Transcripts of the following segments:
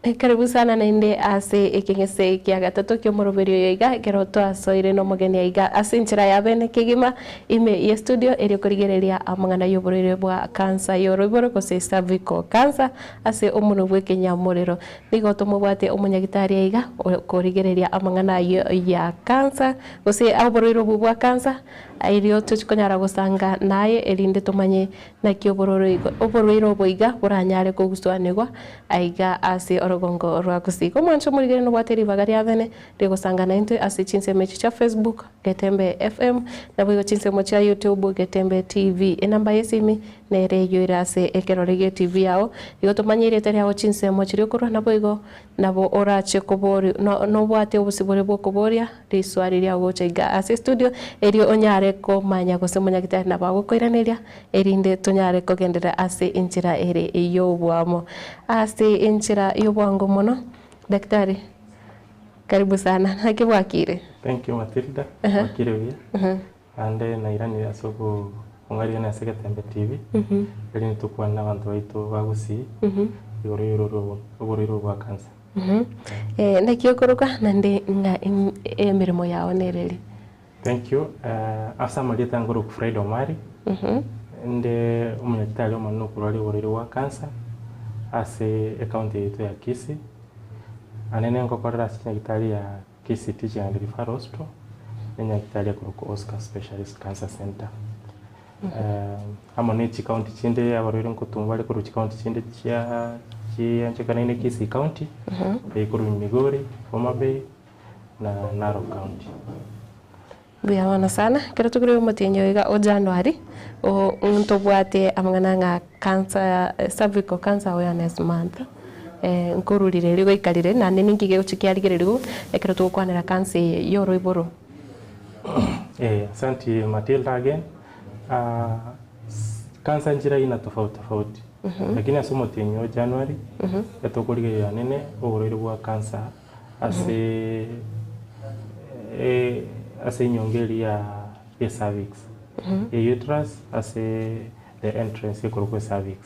Karibu sana naende ase ekeng'ese kia gatato ki'omoroberi oyo iga, ekero twasoire nomogeni aiga ase enchera ya bene kegima ime ye studio erio korigereria amang'ana y'oborwaire bwa cancer y'oroiboro gose cervical cancer ase omonwe bw'ekenyamorero. Nigo tomobwate omonyagitari aiga okorigereria amang'ana ayio ya cancer gose oborwaire obwo bwa cancer erio tochi konyara gosanga naye erinde tomanye Naki oborwaire obo iga boranyare koguswanigwa aiga ase orogongo rwa Gusii? Omwancho omorigeri nobwate ribaga ria bene rigosanga naintwe ase chinsemo echi chia Facebook, Getembe FM, naboigo chinsemo chia YouTube, Getembe TV. Enamba y'esimi nere eyio ere ase ekerore gie TV yao. Igo tomanye erieta riao chinsemo chiria okorwa naboigo nabo orache kobori nobwate obosibore bw'okoboria Riswari riao gocha iga ase estudio, erio onyare komanya gose omonyagitari nabo agokoiraneria, erinde tonyare kogenderera ase enchera ere y'obwamo. Ase enchera y'obwango mono, Daktari, karibu sana, naki bwakire? Thank you Matilda, bwakire buya, naende nairanire ase okong'arigania ase Getembe TV, erinde tokwane na abanto baito ba Gusii, igoro y'oborwaire obo bwa cancer. Naki okoroka naende ng'a emeremo yao nereri? Thank you. Ase amarieta nkorokwa Fred Omari, inde omonyagitari omonene okorwaria oborwaire bwa cancer ase ecounty yaito ya Kisii. Naende nkokorera ase enyagitari ya Kisii Teaching and Referral Hospital, na enyagitari ekorokwa Oscar Specialist Cancer Centre. Amo ne chikaunti chinde abarwaire nkotumwa bare korwa chikaunti chinde chia chianchekanaine Kisii County, ekorwa Migori, Homa Bay na Narok County. Mbuya mono sana. Ekero tokure omotienyi oyo iga o January, ntobwate amang'ana ng'a cancer, cervical cancer awareness month, nkorurire erio goikarire naende ninki gegochia kiarigererigwa ekero togokwanera cancer eye ya oroiboro. Asanti Matilda again. Cancer nchire aina tofauti tofauti, lakini ase omotienyi o January, etokorigereria nene oborwaire bwa cancer ase ase enyongo eria ya ya cervix, ya uterus ase the entrance ekorokwa ecervix.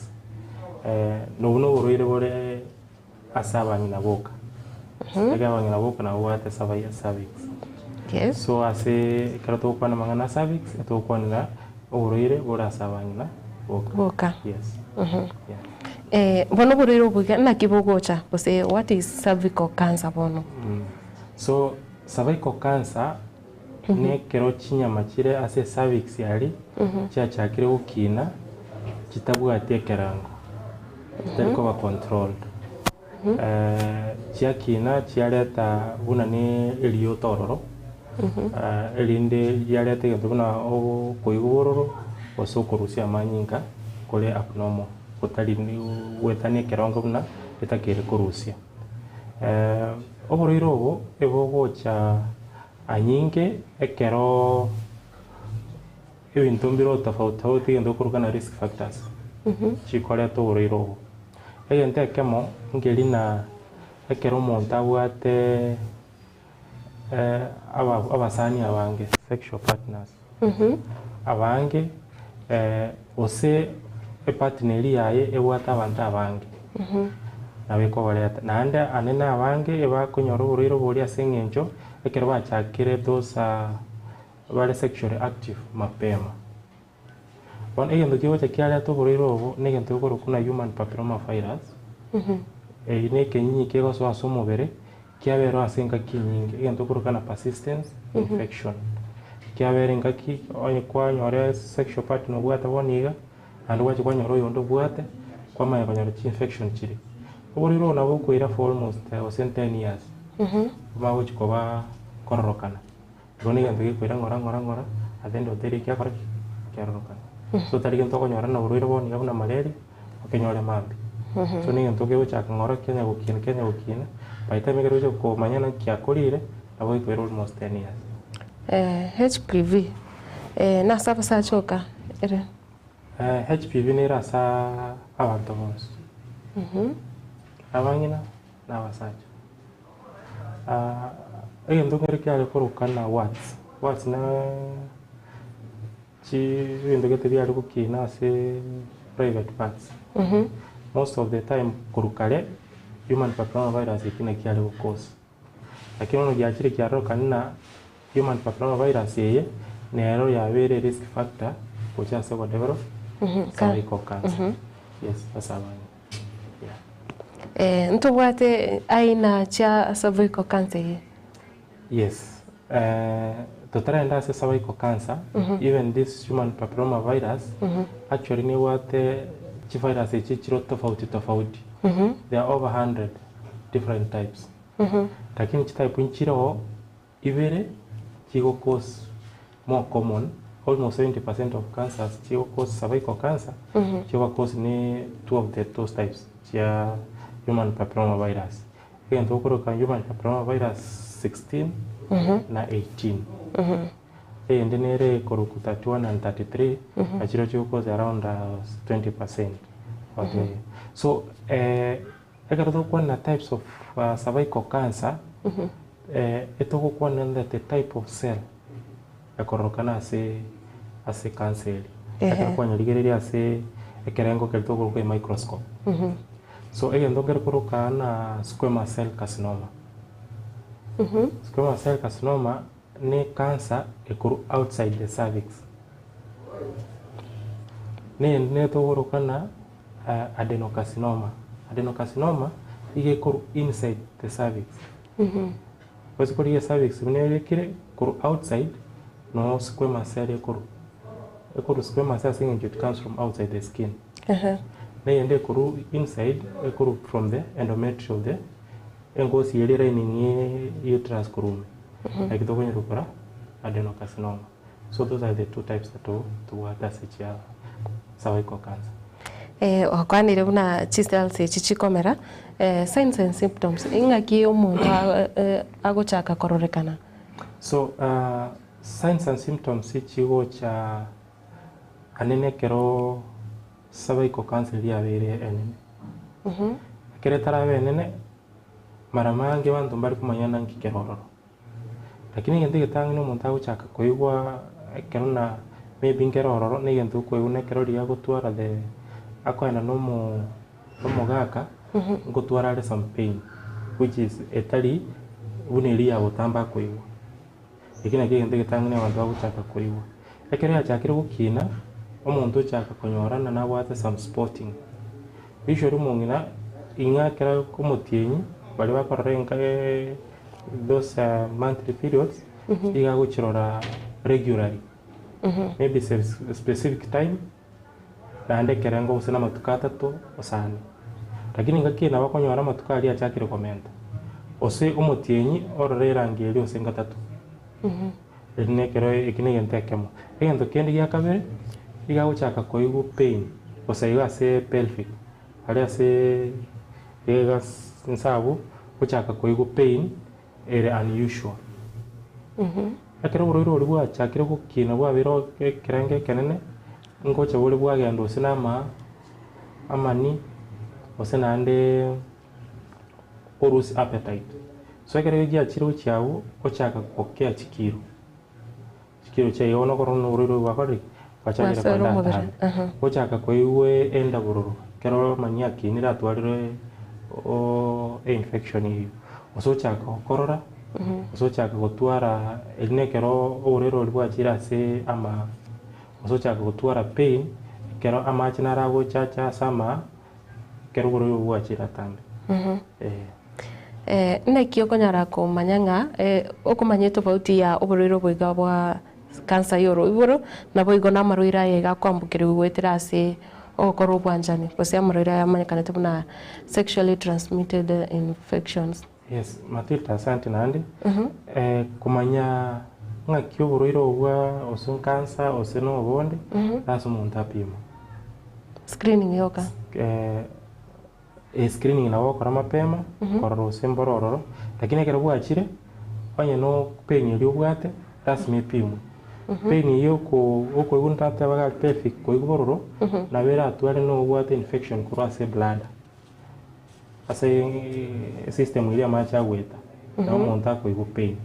Nobwo noborwaire bore ase abang'ina boka, ekero abang'ina boka nabo babwate cervix. Yes. So ase ekero togokwana amang'ana a cervix, etogokwanera oborwaire bore ase abang'ina boka. Boka. Yes. Yeah. Bono oborwaire obo iga naki bogocha gose what is cervical cancer bono? So cervical cancer nekero chinyama chire ase cervix aria chiachakire gokina chitabwati ekerango, chitari koba controlled. Chiakina chiareta buna ne erioto ororo, erinde riareta egento buna okoigwa bororo gose okorusia amanyinga kore abnormal gotari goetania ekerengo buna etakeire korusia. Oborwaire obo ebogocha anyinge ekero ebinto mbire tofauti tofauti egento okoruga na risk factors chikoreta oborwaire obo. Egento ekemo nkeri na ekero omonto abwate abasani abange, sexual partners, abange gose epartner eria yaye ebwate abanto abange, nabo ekobareta. Naende anene abange ebakonyora oborwaire oboria ase eng'encho ekero bachakire those bare sexually active mapema. Bono egento kegocha kiareta oborwaire obo na egento gekorokwa buna human papilloma virus, eyio na ekenyinyi kegosoa ase omobere kiaberwa ase engaki enyinge, egento gekorokwa buna persistence infection. Kiabera engaki onye kwanyora sexual partner obwate bono iga, naende gwacha kwanyora oyonde obwate, kwamanya konyora chi infection chiria. Oborwaire obo nabo bokoira for almost gose ten years, bomanye gochi koba kororokana. Igo negento gekoira ng'ora ng'ora ng'ora at the end of the day kiakora ki? Kiarorokana. So tari gento okonyora na oborwaire bono iga buna malaria, okenyore mambia. So negento kegochaka ng'ora kianya gokina kianya gokina, by the time ekero ogocha komanya naki kiakorire, nabo gekoira almost ten years. HPV, nase abasacha oka ere? HPV nere ase abanto bonsi, abang'ina na abasacha. Egento nkere kiare korokwa na warts, warts na chi ebinto gete biare gokina ase private parts. Most of the time korwa kare, human papilloma virus eki naki kiare go cause. Lakini bono giachire kiarorokana ng'a human papilloma virus eye nero yabeire risk factor gocha ase ogodevelop cervical cancer. Yes, ase abang'ina. Yeah. Ntobwate aina chia cervical cancer eye? Yes, totarenda ase cervical cancer, even this human papilloma virus actually nebwate chivirus echi chiro tofauti tofauti. There are over 100 different types. Lakini chitype nchiroo ibere chigo cause more common, almost 70% of cancers chigo cause cervical cancer, chigoba cause ne two of the those types chia human papilloma virus. Egento gokoroka human papilloma virus 16 na 18. Eyende nere ekorokwa 31 and 33, nachirechio chigo cause around 20% of the. So ekero togokwana types of cervical cancer, etogokwana that the type of cell ekororokana ase ase cancer eri. Ekero kwanyerigereria ase ekerengo keria tokoroka emicroscope. So egento nkere koroka na squamous cell carcinoma. Squamous cell carcinoma ne cancer ekorwa outside the cervix. Neyende nere tokoroka na adenocarcinoma. Adenocarcinoma iga ekorwa inside the cervix. Gose korigia cervix buna ebekire korwa outside no squamous cell ekorwa. Ekorwa squamous ase eng'encho it comes from outside the skin. Neyende ekorwa inside ekorwa from the endometrial the engosi eria lining ye uterus korwa ime. Naki tokonyara gokora adenocarcinoma. So those are the two types that tobwate ase chia cervical cancer. Gwakwanire buna chicells echi chikomera, signs and symptoms, ing'aki omonto agochaka kororekana? So signs and symptoms chigocha anene ekero cervical cancer eria yabeire enene. Ekero etarabe enene, mara mange abanto mbari komanya nki kere ororo. Lakini egento egetang'ani omonto agochaka koigwa ekero na maybe nkere ororo na egento okoigwa na ekero riria agotwara the akoenda na omo omogaka, ngotwara are some pain which is etari buna eria ya gotamba akoigwa. Eki nakio egento egetang'ani abanto bagochaka koigwa. Ekero yachakire gokina, omonto ochaka konyora ng'a nabwate some spotting. Usually omong'ina ing'a ekero omotienyi baria bakorora enka those monthly periods, iga agochirora regularly, maybe specific time, naende ekerengo gose na amatuko atato gose ane. Lakini engaki eye nabo okonyora amatuko aria achakire komenta, gose omotienyi orore erangi eria gose ngatato. Eri na ekero eki na egento ekemo. Egento kende gia kabere, iga agochaka koigwa pain, gose iga ase pelvic, aria ase iga inse abwo, gochaka koigwa pain ere unusual. Ekero oborwaire oria bwachakire gokina bwabeire ekerengo ekenene, ngocha bore bwagenda gose na ama amani, gose naende o lose appetite. So ekero giachire gochia abwo, ochaka gokea chikiro, chikiro chiaye bono okorora buna oborwaire obo bwakorire ki? Bwachakire Bwasoire kogenda omobere, atambe. Ochaka koigwa enda bororo, ekero amani akinire atwarire einfection eywo, gose ochaka gokorora, gose ochaka gotwara eri na ekero oborwaire oria bwachire ase ama, gose ochaka gotwara pain, ekero amache naro agochacha ase ama, ekero oborwaire obwo bwachire atambe. Eh. Naki okonyara komanya ng'a okomanya etofauti ya oborwaire obo iga bwa cancer ya oroiboro, naboigo na amarwaire aya iga akoambokerigwa goetera ase ogokora obwanchani, gose amarwaire aya amanyekanete buna sexually transmitted infections. Yes, Matilda asante naende. Komanya ng'aki oborwaire obo bwa gose cancer gose na obonde, ase omonto apimwe. Screening yoka. Escreening nabo ogokora mapema, korora gose mboro ororo, lakini ekero bwachire, onye no pain eria obwate, lasima epimwe. Pain eyio oko okoigwa ntateba iga pelvic koigwa bororo, nabo eratware na obwate infection korwa ase ebladder, ase esystem eria amache agoeta, nabo omonto akoigwa pain.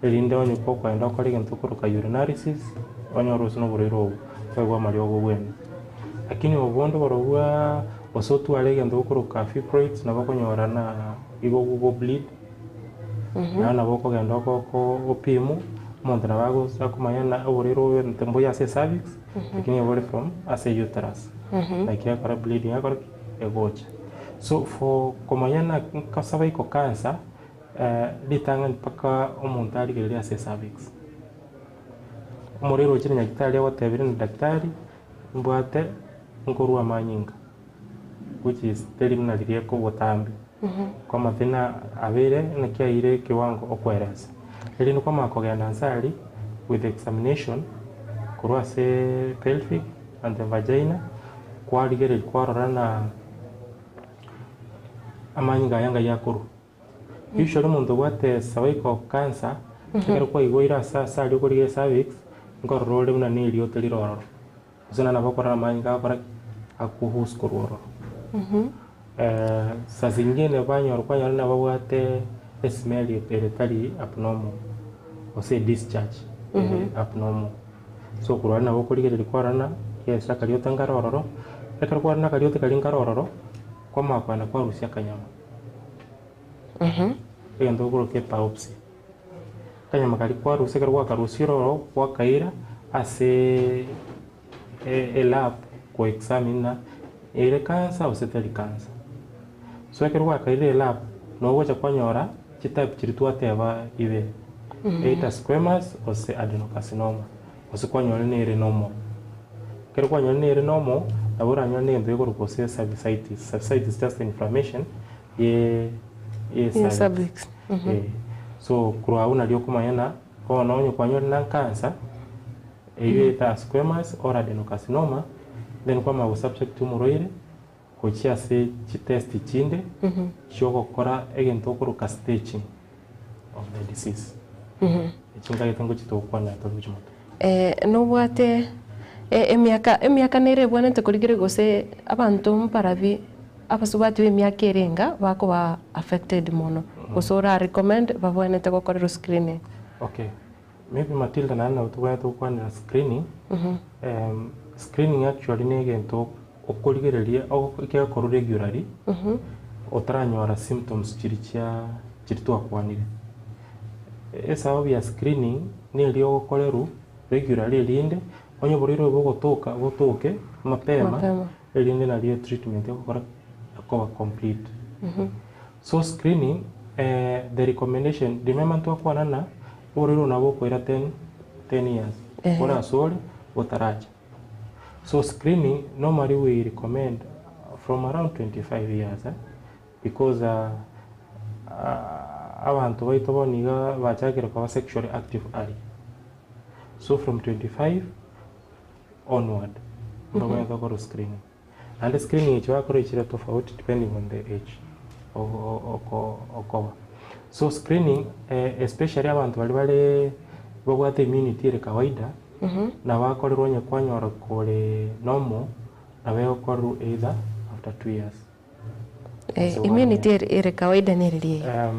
Erinde onye kokoenda okore egento okoroka urinalysis, onyore gose na oborwaire obwo, oegwe amariogo obwene. Lakini obonde borobwo. Gose otware egento gokoroka fibroids nabo okonyora na igo go bleed, naende nabo okogenda oko opimwe, omonto nabo agosa akomanya na oborwaire obo mbuya ase cervix, lakini bore from ase uterus. Naki ekora bleeding ekore ki? Egocha. So for komanya na cervical cancer, ritang'ani mpaka omonto arigererie ase cervix. Omorwaire ochire nyagetari agotebire na daktari, mbwate nkorwa amanyinga, which is teri buna riria ekobotambe. Kwamaete abeire naki aire ekiwango okweresa. Erinde kwamanya kogenda nse aria with examination korwa ase pelvic and the vagina, kwarigereria kwarora na amanyinga aya ngai akorwa. Usually omonto obwate cervical cancer, ekero kwaigoire ase ase aria okorigia cervix, nkorora ore buna na eriote rire ororo. Gose naende nabo okorora amanyinga agokora ki? Akohusu korwa ororo. Saa zingine banyora kwanyora buna babwate esmell ere etari abnormal, gose edischarge ere abnormal. So korwa aria nabo okorigereria kwarora ng'a yes akariote nkare ororo, ekero kwarora akariote karia nkare ororo, kwamanya kogenda kwarusia akanyama. Egento okoroka ebiopsy. Akanyama karia kwarusia ekero gwakarusia ororo gwakaira ase elab ko examine ng'a ere cancer gose teri cancer. So ekero gwakairire elab, nabo ogocha kwanyora chitype chiria twateba ibere, either squamous gose adenocarcinoma, gose kwanyora nere normal. Ekero kwanyora nere normal, nabo oranyore na egento gekorokwa gose cervicitis. Cervicitis is just inflammation ye ye cervix. So korwa abwo nario okomanya ng'a bono onye kwanyorire na cancer, eywo either squamous or adenocarcinoma, then kwamanya go subject omorwaire gochia ase chitest chinde chiogokora egento okoroka staging of the disease. Echi ntagete ngochia togokwanera tore gochia motwe. Nobwate emiaka emiaka nere ebwenerete korigereria gose abanto mbarabi abasubati ba emiaka ere enga bakoba affected mono, gose ora recommend babwenerete gokorerwa screening? Okay, maybe Matilda naende nabo tobwenerete gokwanera screening, screening actually na egento okorigereria ekegokorwa regularly, otaranyora symptoms chiria chia chiria twakwanire. Esababu ya screening neri ogokorerwa regularly erinde onye oborwaire obo bogotoka botoke mapema Mapema. erinde nario etreatment egokora ekoba complete. So screening the recommendation remember ntwakwana ng'a oborwaire obo nabo bokoira 10 years ore ase ore otaracha. So screening normally we recommend from around 25 years because abanto baito bono iga bachakire koba sexually active early. So from 25 onward mbabwenerete gokorwa screening. Naende screening echi bakora echire tofauti depending on the age okoba. So screening especially abanto baria bare babwate immunity ere kawaida, nabo akorerwa onye kwanyora kore normal, nabo egokorerwa either after 2 years. Ase one Immunity year. ere kawaida nere riaye?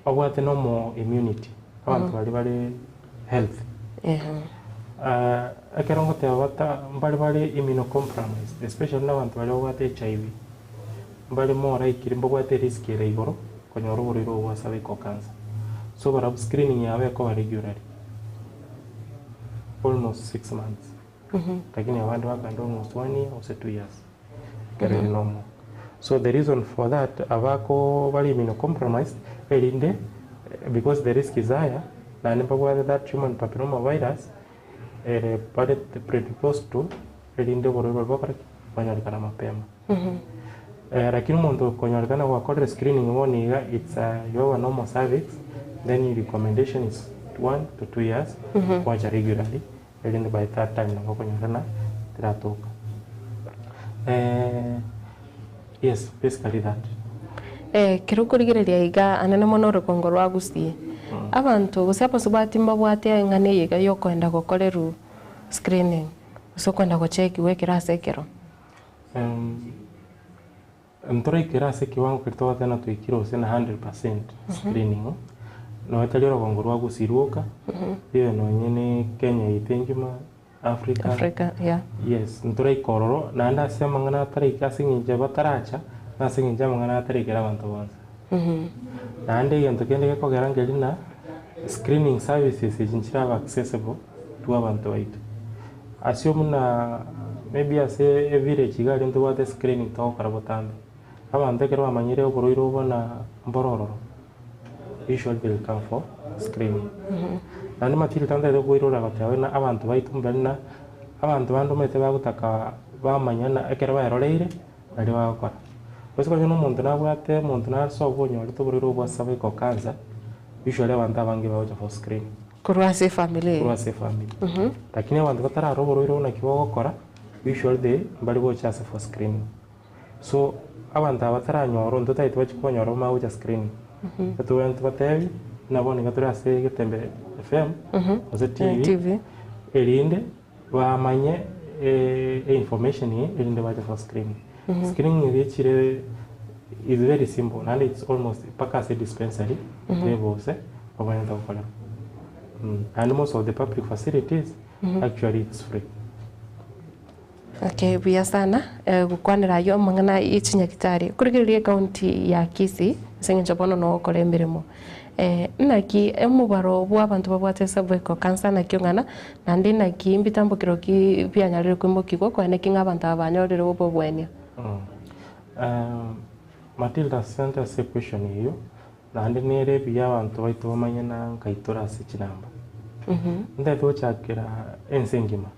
Obwate normal immunity, abanto baria bare healthy. Ekero ngoteba bata mbare bare immunocompromised, especially na abanto baria babwate HIV, mbare more likely mbabwate erisk ere igoro konyora oborwaire obo bwa cervical cancer. So barabwo screening yabo ekoba regularly, almost 6 months. Lakini abande bakagenda almost one year gose 2 years, ekero ere normal. So the reason for that, abako bare immunocompromised, erinde because the risk is higher, naende mbabwate that human papilloma virus, ere bare predisposed to, erinde oborwaire boria bokore ki? Bwanyorekana mapema. Lakini omonto okonyorekana gwakorire screening bono iga it's you have a normal cervix, then your recommendation is 1 to 2 years gwacha regularly, erinde by that time nabo okonyorana teratoka. Yes, basically that. Ekero okorigereria iga anene mono orogongo rwa Gusii, abanto gose abasubati mbabwate eng'ana eye iga ya okoenda gokorerwa screening, gose okoenda gochekiwa ekero ase ekero. Ntoraikera ase ekiwango keria togoteba ng'a twaikire gose na 100% screening, nonya tari orogongo rwa Gusii rwoka, iwe nonye na Kenya yaito engima. Africa. Africa, yeah. Yes, ntoraika ororo, naende ase amang'ana ataraika ase eng'encho bataracha, na ase eng'encho amang'ana ataraikera abanto bonsi. Naende egento kende gekogera nkeri na screening services echi nchiraba accessible to abanto baito. Asio buna maybe ase evillage iga aria ntobwate screening togokora botambe, abanto ekero bamanyire oborwaire obo na mboro ororo, usually they will come for screening. Naende Matilda ntagete koirora goteba buna abanto baito mbari na abanto bande omanyete bagotaka bamanya na ekero baeroreire nario bagokora. Gose konye na omonto nabwate omonto nare sobo onyorete oborwaire obwo bwa cervical cancer, usually abanto abange bagocha for screening. Korwa ase efamiri eye. Korwa ase efamiri. Lakini abanto batararora oborwaire obwo naki bogokora, usually they mbari gocha ase for screening. So, abanto aba bataranyora intwe totagete bachie konyora bamanye gocha screening, etobwenerete tobatebi buna bono iga tore ase Getembe FM gose TV, TV. erinde bamanye information eye erinde bache for screening. Screening eye echire is very simple naende it's almost mpaka ase dispensary levels babwenerete gokorerwa. Naende most of the public facilities actually it's free. Okay, buya sana gokwanera ayio amang'ana ye chinyagitari. Korigereria ecounty ya Kisii ase eng'encho bono nogokora emeremo, naki omobaro bwa abanto babwate cervical cancer naki ong'ana, naende naki mbitambokero ki bianyarire koimokigwa koaneki ng'a abanto aba banyorire obobwania? Matilda asante ase equestion eyio, naende nere buya abanto baito bamanye na nkai tore ase chinamba. Ntagete gochakera ense engima.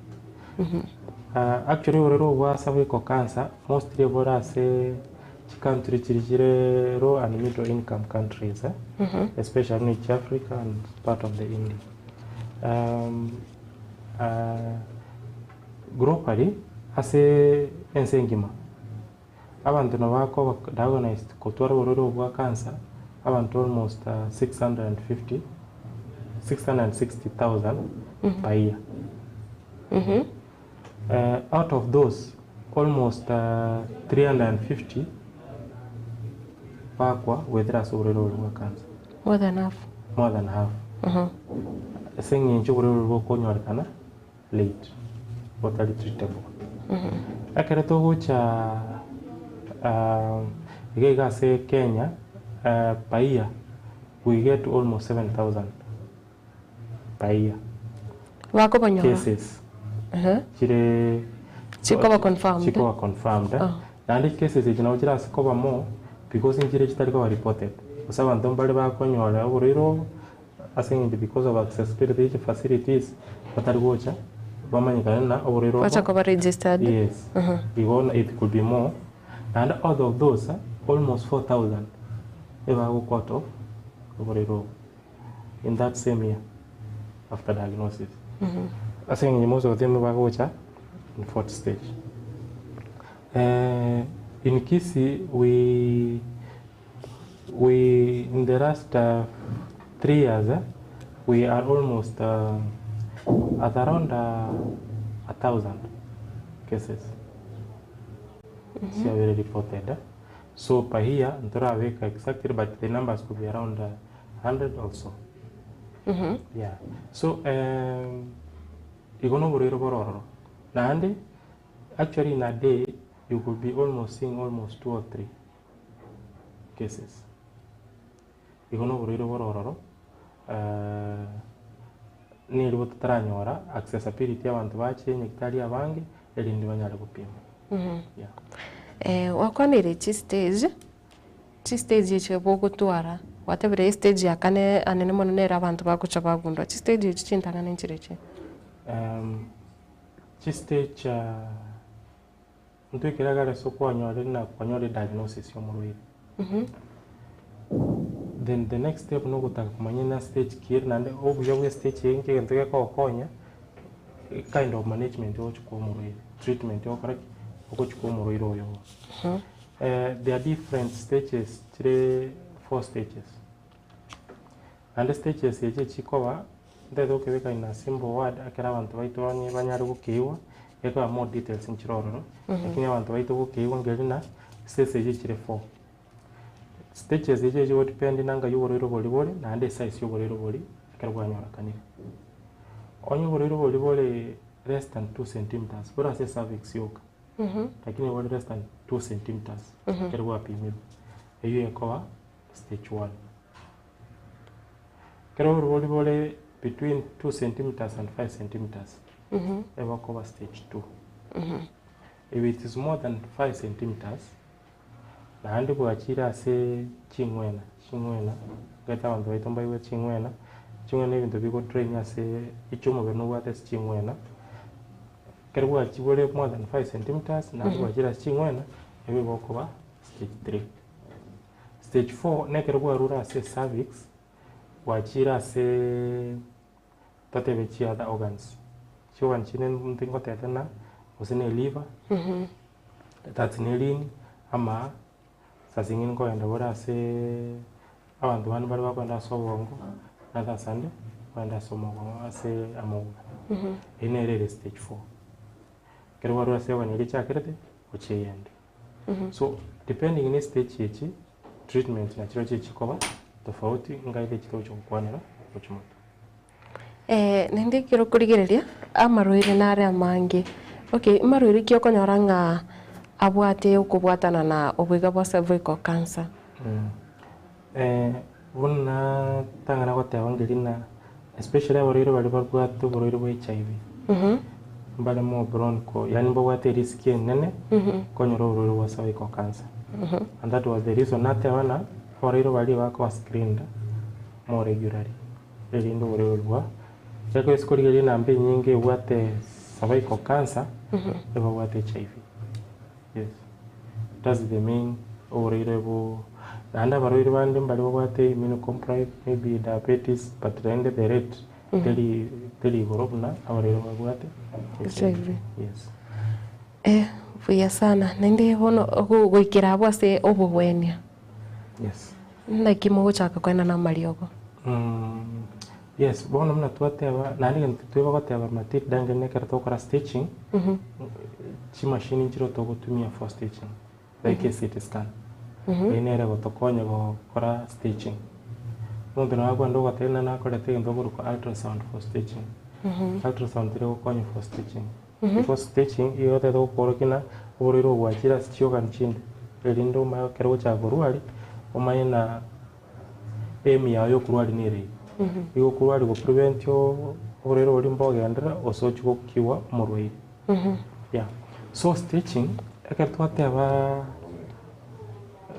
Actually oborwaire obo bwa cervical cancer mostly bore ase chicountry chiria chire low and middle income countries especially buna echi Africa and part of the India. Globally ase ense engima abanto nabo bakoba diagnosed kotwara oborwaire obo bwa cancer abanto almost 650, 660,000 per year. Out of those almost 350 bakwa goetera ase oborwaire obo bwa cancer. More than half. More than half. Ase eng'encho oborwaire obo bokonyorekana late, botari treatable. Ekero togocha iga iga ase Kenya, per year we get almost 7,000 per year. Bakobanyora. Cases chire Chikoba confirmed. Chikoba confirmed. Naende cases echi nabo chirase koba more because nchire chitari koba reported. Gose abanto mbare bakonyora oborwaire obo ase eng'encho because of accessibility ye chifacilities batari gocha bamanyekane na oborwaire obo. Bacha koba registered. Yes. Igo it could be more. Naende out of those almost 4,000 ebagokwa out of oborwaire obo in that same year after diagnosis. Ase eng'encho most of them bagocha in fourth stage. In Kisii we we in the last 3 years we are almost at around 1,000 cases chiabere reported. So per year ntorabeka exactly but the numbers could be around 100 or so. Yeah. So igo na oborwaire bore ororo. Naende actually in a day you could be almost seeing almost two or three cases. Igo na oborwaire bore ororo neri totaranyora accessibility abanto bache nyagetari abange erinde banyare gopima. Yeah. Wakwanire chistage, chistage echi bogotwara, gwatebire estage ya kane anene mono nere abanto bagocha bagundua. Chistage echi chintang'ani nchire chi? Chistage ntwekere iga ase okwanyorire na kwanyorire diagnosis ya omorwaire. Then the next step nogotaka komanya na stage ki ere naende obuya bwa estage eye nkegento gekogokonya kind of management ogochi koa omorwaire, treatment ogokora ki? Ogochi koa omorwaire oyo. There are different stages chire four stages. Naende stages echi echikoba ntagete gokebeka in a simple word ekero abanto baito banyare gokeigwa, gekoba more details nchire ororo, lakini abanto baito gokeigwa nkeri na stages echi chire four. Stages echi chigodepend na ngai oborwaire bori bore naende esize ya oborwaire bori ekero bwanyorekanire. Onye oborwaire bori bore. less than 2 centimeters, bore ase cervix yoka, lakini bore less than 2 centimeters ekero bwapimirwe, eywo ekoba stage 1. Ekero orobori bore between 2 centimeters and 5 centimeters, ebokoba stage 2. If it is more than 5 centimeters, naende bwachire ase ching'wena, ching'wena, omanyete abanto baito mbaigwe ching'wena, ching'wena na ebinto bigo drain ase echi omobere nobwate ase ching'wena, ekero bwachi bore more than 5 centimeters naende bwachire ase ching'wena, nabo bokoba stage 3. Stage 4 nekero bwarure ase cervix, bwachire ase totebe chi other organs, chi organ chinde nti ngotete na gose na eliver, that's ne rini ama saa zingine nkogenda bore ase abanto bande mbare bakogenda ase obongo, na others ande bagenda ase omogongo ase amauga. Eyio nere ere stage 4. Ekero bwarure ase organ eria echakerete, gochia eyende. So depending ne stage echi, treatment nachirochio chikoba tofauti ngai echi togochia gokwanera gochia motwe. Naende ekero okorigereria, amarwaire nare amange, okay, amarwaire ki okonyora ng'a abwate okobwatana na oboiga bwa cervical cancer? Buna tang'ana goteba ngeri na especially abarwaire baria babwate oborwaire bwa HIV, mbare more prone ko yaani mbabwate erisk enene konyora oborwaire bwa cervical cancer. And that was the reason nateba ng'a abarwaire baria bakoba screened more regularly erinde oborwaire obo bwa ekero ase korigereria enamba enyinge ebwate cervical cancer, ebabwate HIV. Yes, that's the main oborwaire bo naende abarwaire bande mbare babwate immunocompromised maybe diabetes but rende the rate teri teri igoro buna abarwaire babwate HIV. Yes. Eh, buya sana. Naende bono ogo goikera abwo ase obogwenia. Yes. Naki mogochaka koenana amariogo? Yes, bono buna twateba, naende egento tweba goteba Matilda nge nekero togokora stitching, chimashini nchire togotumia for stitching, like a CT scan. Eyio nere egotokonya gokora stitching. Omonto nabo akwenda ogoteba ng'a nakorete egento okorokwa ultrasound for stitching. Ultrasound teri gokonya for stitching. Because stitching igo egotete gokoorokia ng'a oborwaire obo bwachire ase chiorgan chinde, erinde omanye ekero ogochaka korwaria, omanye ng'a aim yao ya okorwaria nere iga. Igo okorwaria go prevent oborwaire boria mbogenderera gose ochie gokiwa omorwaire. Yeah. So stitching, ekero twateba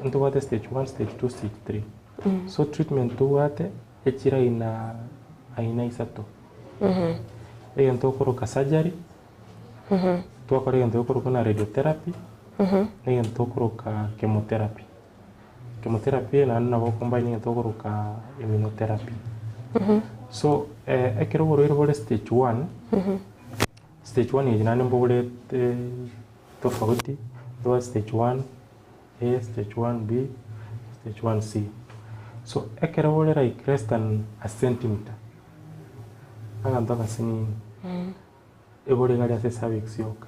ntobwate stage one, stage two, stage three. So treatment tobwate, echire aina aina isato. Egento okoroka surgery, twakora egento gekorokwa na radiotherapy, na egento okoroka chemotherapy. Chemotherapy eye naende nabo okombine egento okoroka immunotherapy. So ekero oborwaire bore stage one, stage one echi naende mboborete tofauti, tobwate stage one A, stage one B, stage one C. So ekero bore like less than a centimeter, aganto agasinini, ebore iga aria ase cervix yoka,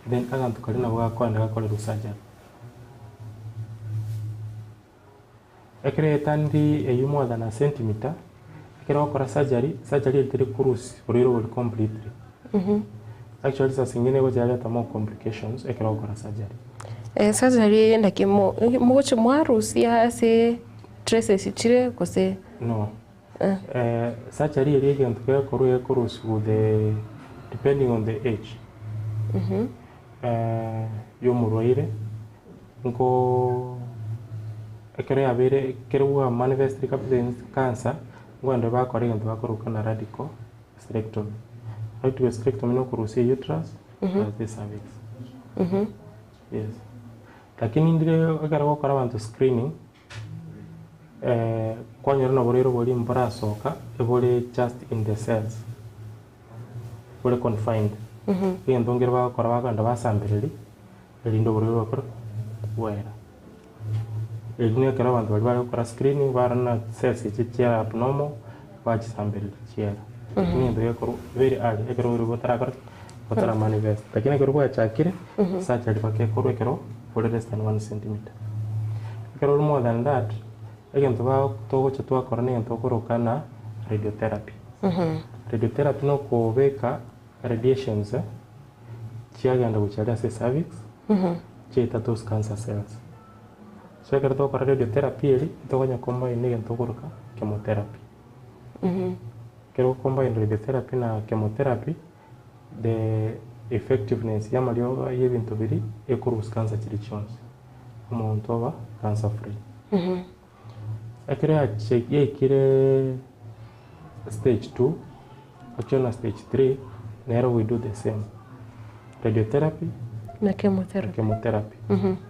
then aganto karia nabo gakoenda gakorerwa surgery. Ekero etaniri eywo more than a centimeter, ekero ogokora surgery, surgery eri teri korusia borwaire obori completely. Actually saa zingine egocha yareta more complications ekero ogokora surgery. Surgery eye naki mo mogochia mwarusia ase traces chire gose? No. Surgery eria egento gekorwa gekorusiwa the depending on the age ya omorwaire nko ekero yabeire ekero bwa manifest kabisa cancer nkoenda bakora egento bakoroka na radical hysterectomy. Radical hysterectomy na okorusia uterus plus the cervix. Yes. Lakini ndire ekero ogokora abanto screening kwanyora noborwaire boria mborasoka ebore just in the cells, bore confined. Egento nkere bagokora bakogenda basambereria erinde oborwaire bwakora bwaera. Erio na ekero abanto baria bare gokora screening barora ng'a cells echi chiare abnormal bachisambereria chiera. Lakini egento gekorwa very early ekero oborwaire botarakora ki? Botara manifest. Lakini ekero bwachakire, surgery mpaka ekorwe ekero bore less than one centimeter. Ekero ore more than that, egento ba togocha twakora na egento okoroka na radiotherapy. Radiotherapy na okobeka. radiations chiagenda gochia aria ase cervix, chiaita those cancer cells. So ekero togokora radiotherapy eria, tokonya combine na egento tokoroka chemotherapy. Ekero ogocombine radiotherapy na chemotherapy, the effectiveness ya amariogo ya ebinto biria, ekorusia cancer chiria chionsi, omonto oba cancer free. Ekero yache yaikire stage two, gochia na stage three, nero we do the same, radiotherapy Na na chemotherapy. chemotherapy.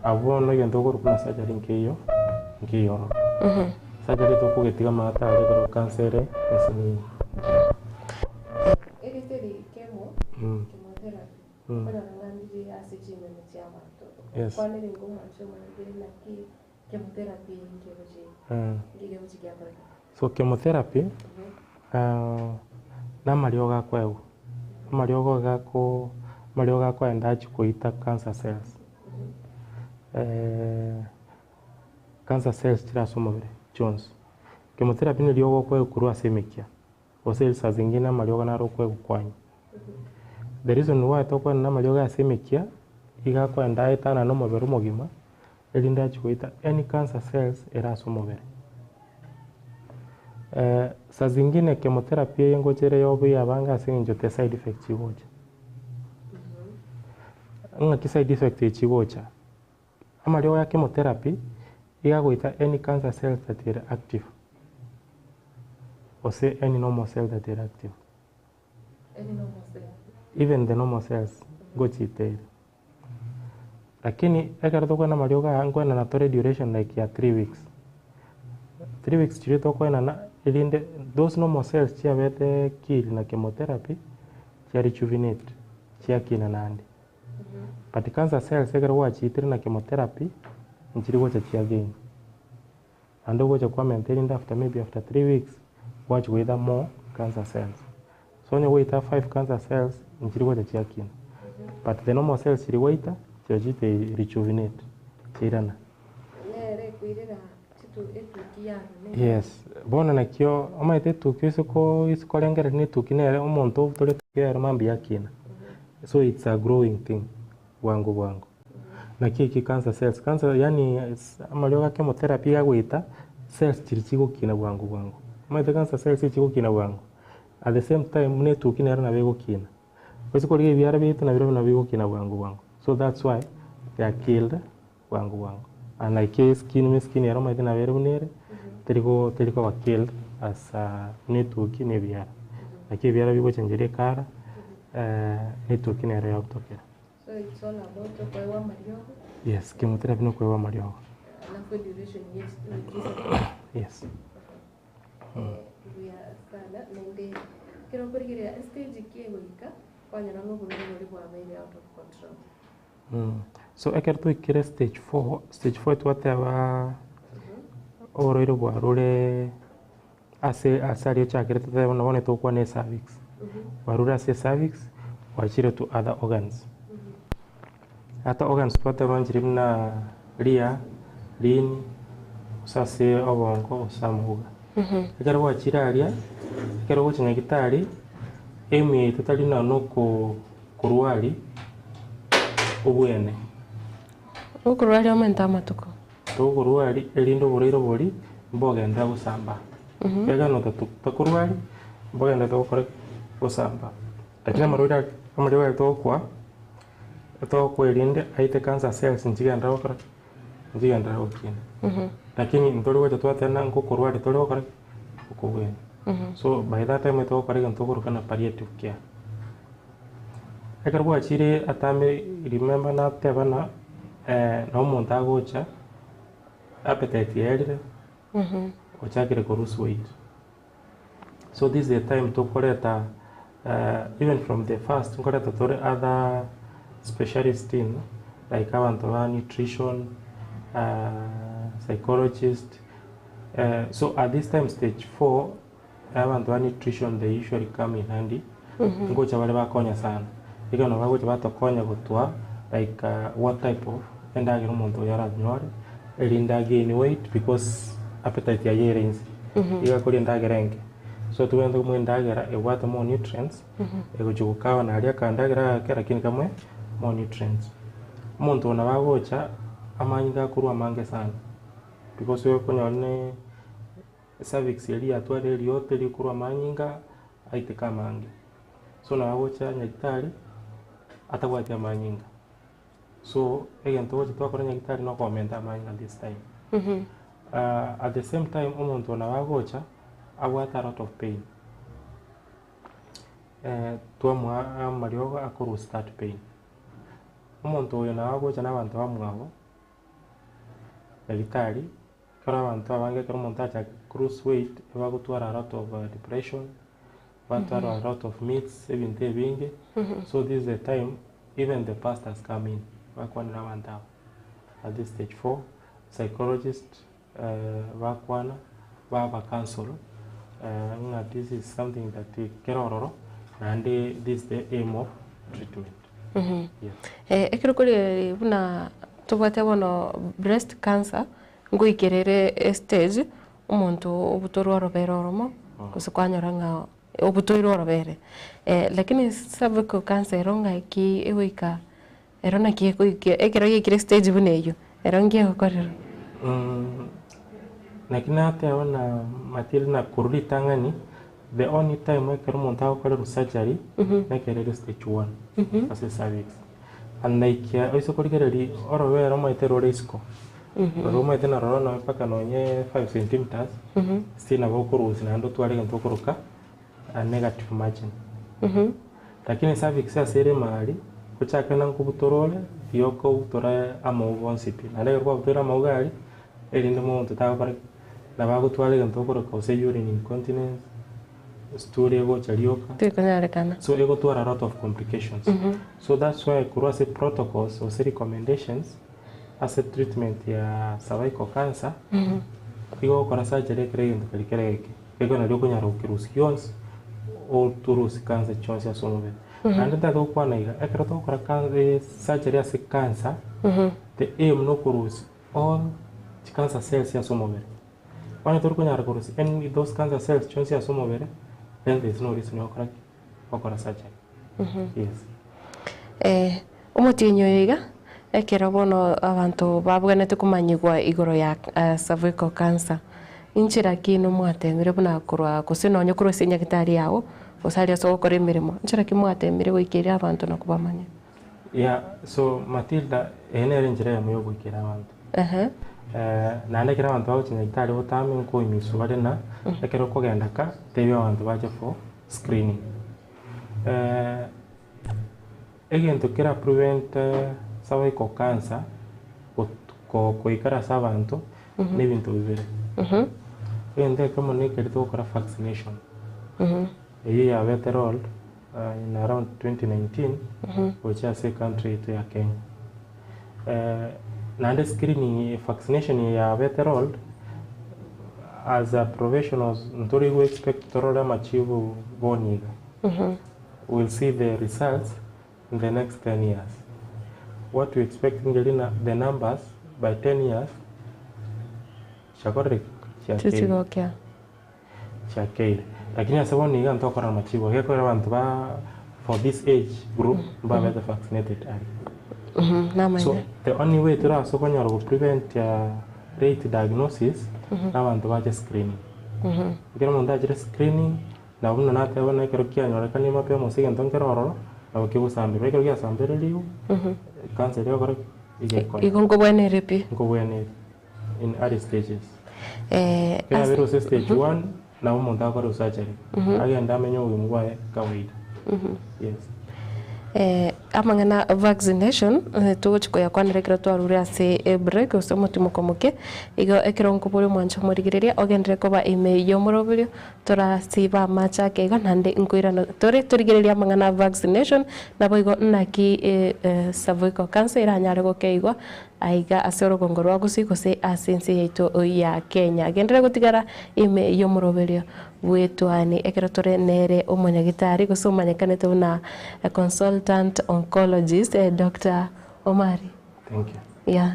Abwo bono egento okorokwa buna surgery nkeiyo, nkeiyo ororo. Surgery tokogetiga amato aria ekero cancer ere ensinini. Erieta eri chemo, chemotherapy, okonyora ng'a ndire ase chimeme chia abanto. Yes. Okwanire nigo omwancho omoragere naki Chemotherapy nkegochi nkegochi giakoreka. So chemotherapy na amariogo akoegwa, amariogo iga ako amariogo akoenda achie koita cancer cells cancer cells chire ase omobere chionsi. Chemotherapy na eriogo okoegwa korwa ase emekia, gose saa zingine amariogo naro okoegwa kwanywa. The reason why tokoenana amariogo ase emekia, iga akoenda aetanane omobere omogima, erinde achie goita any cancer cells ere ase omobere. Saa zingine chemotherapy eye ngocha ere ya obuya abange ase eng'encho te side effects chigocha. Ng'aki side effect echi chigocha? Amariogo ya chemotherapy, iga agoita any cancer cells that are active, gose any normal cell that are active. Even the normal cells ngochiita ere. Lakini ekero tokoenda amariogo aya nkoenana tore duration like ya 3 weeks. 3 weeks chiria tokoenana erinde those normal cells chiabete killed na chemotherapy chia rejuvenate chiakina naende. But cancer cells ekero gwachiitire na chemotherapy nchiri gocha chia gain. Naende ogocha kwa maintain rinde after maybe after 3 weeks gwachia goita more cancer cells. So onye goita 5 cancer cells nchiri gocha chiakina. But the normal cells chiri gwaita chirochio chite rejuvenate chiairana. Nere ekoirera etuki yarure. Yes, bono nakio omanyete etuki ase ko ase korengereria na etuki nere omonto obutore etuki ere mambia akina. So it's a growing thing bwango bwango. Naki eki cancer cells, cancer yaani amariogo a chemotherapy iga agoita cells chiria chigokina bwango bwango. Omanyete cancer cells echigokina bwango, at the same time buna etuki nero nabo egokina. Gose korigia ebiara biaito nabirobio nabo bigokina bwango bwango. So that's why they are killed bwango bwango. Unlike eskin, buna eskin ero omanyete nabo ere buna ere, teri go teri koba killed as buna etuki na ebiara. Naki ebiara bigochengeria ekara, na etuki nero yagotokera. So it's all about okoegwa amariogo. Yes, chemotherapy na okoegwa amariogo. Alafu duration ye wiki isato. Yes. Buya sana naende ekero okorigereria estage ki egoika kwanyora ng'a oborwaire boria bwabeire out of control. So ekero twaikire stage four, stage four twateba oborwaire bwarure ase ase aria ochakire totebe buna bono togokwana ecervix. Bwarure ase ecervix, bwachire to other organs. Other organs twateba nchiri buna ria, rini, gose ase obongo gose amauga. Ekero gwachire aria, ekero ogocha nyagetari, aim yaito tari nonya na oko korwari obwene. Okorwaria omente amatuko. Tokorwari erinde oborwaire obori mbogenderera gosamba. Ekero takorwari mbogenderete gokora ki? Gosamba. Lakini amarwaire aya amariogo aya togokwa, togokwa erinde aite cancer cells nchigenderere gokora ki? Nchigenderere gokina. Lakini ntori gocha twateba ngokorwaria tore gokora ki? Okobwenia. So by that time togokora egento tokoroka na palliative care. Ekero gwachire atame remember nateba ng'a na omonto agocha appetite yaerire, ochakire ko lose weight. So this is the time tokoreta even from the first nkoreta tore other specialist in like abanto ba nutrition, psychologist, so at this time stage four, abanto ba nutrition they usually come in handy, ngocha bare bakonya sana. Ekero nabo bagocha batokonya gotwa like what type of endagera omonto oyo aranyore, erinde a gain weight because appetite yaye ere inse, iga akoria endagera enke. So tobwenerete komoa endagera ebwate more nutrients, egochia gokawa naria akandagera agake lakini kamoe more nutrients. Omonto oyo nabo agocha amanyinga akorwa amange sana, because okonyora ne cervix eria yatwarire eriote rikorwa amanyinga aiteka amange. So nabo agocha nyagetari atabwati amanyinga. So egento ogocha twakora nyagetari na okomenta amanyinga this time. At the same time omonto oyo nabo agocha abwate a lot of pain, twamoa amariogo akorusia that pain. Omonto oyo nabo agocha na abanto bamwabo nyagetari, ekero abanto abange ekero omonto achakire ko lose weight, ebagotwara a lot of depression, batwara a lot of myths, ebinto ebinge, so this is the time even the pastors come in, bakwanera abanto aba at this stage four, psychologist bakwana, baba counsel ng'a this is something that kere ororo naende this is the aim of treatment. Yes. Ekero kore buna tobwate bono breast cancer, ngoikera ere estage, omonto obutorwe orobere oromo, gose kwanyora ng'a obutoire orobere. Lakini cervical cancer ero ng'aki egoika ero naki egoika ekero yaikire estage buna eywo, ero nki egokorerwa? Naki nateba na Matilda korwa ritang'ani, the only time ekero omonto agokorerwa surgery, nekero ere stage one ase cervix. And like oise korigereria orobere omanyete rore isiko, roro omanyete naroro nonya mpaka nonye 5 centimeters, still nabo okorusia naende otware egento okoroka a negative margin. Lakini cervix ase ere emari, ochake na nkobutora ore, riria okobutora amauga onsi pi, naende ekero kwabutoire amauga aria, erinde omonto tagokora ki? Nabo agotwara egento okoroka gose urine incontinence, stool egocha rioka. Tekonyarekana. So egotwara a lot of complications. So that's why korwa ase protocols gose recommendations ase treatment ya cervical cancer, igo ogokora surgery ekero egento keria kere geke, ekero nario okonyara gokerusia gionsi, otorusie cancer chionsi ase omobere. Naende ntagete gokwana iga, ekero togokora can surgery ase cancer, the aim nokorusia all chicancer cells ase omobere. Onye tori konyara korusia any those cancer cells chionsi ase omobere, then there is no reason ya gokora ki? Gokora surgery. Yes. Omotienyi oyo iga, ekero bono abanto babwenerete komanyigwa igoro ya cervical cancer, inchera ki inwe mwatemire buna korwa gose nonye korwa ase enyagitari yago, gose aria ase ogokora emeremo, nchera ki mwatemire goikeria abanto na kobamanya? Yeah, so Matilda, eye nere enchera eyemo ya ogoikera abanto. Naende ekero abanto bagochia nyagetari botambe nkoimiswa bare na ekero okogenda ka, tebia abanto bache for screening. Egento kera prevent cervical cancer got- ko- koikara ase abanto, na ebinto bibere. Egento ekemo na ekeri togokora vaccination, eyio yabete rolled in around 2019 gochia ase ecountry yaito ya Kenya. Naende screening vaccination eye yabete rolled, as a professionals ntori go expect torore amachibu bono iga. We'll see the results in the next 10 years. What we expect ngeri na the numbers by 10 years chiakorire ki? Chiakeire. Chichigokia. Chiakeire. Lakini ase bono iga ntokora amachibu aya gekogera abanto ba for this age group mbabete vaccinated aria. Namanya. So the only way torase konyora go prevent late diagnosis na abanto bache screening. Ekero omonto achire screening nabo buna nateba buna ekero kianyorekanire mapema gose egento nkere ororo nabo kegosamberwa. Ekero giasambererigwe cancer eria egokora ki? Iga ekore. Igo nkobwenerire pi. Nkobwenerire in early stages. Ekero abeire gose stage one, nabo omonto agokora surgery, agende amenye obogima bwaye kawaida. Yes. Amang'ana vaccination, togochia koyakwanera ekero twarure ase ebreak gose omotimoko omoke, igo ekero nkoboria omwancho omorigereria ogenderere koba ime y'omoroberio, torasiba amache ake igo naende nkoirana tore torigererie amang'ana vaccination, naboigo naki cervical cancer eranyare gokeigwa Aiga ase orogongo rwa Gusii gose ase ense yaito ya Kenya. Genderera gotigara ime y'omoroberio bw'etuani ekero tore nere omonyagitari gose omanyekanete buna consultant oncologist Doctor Omari. Thank you. Yeah.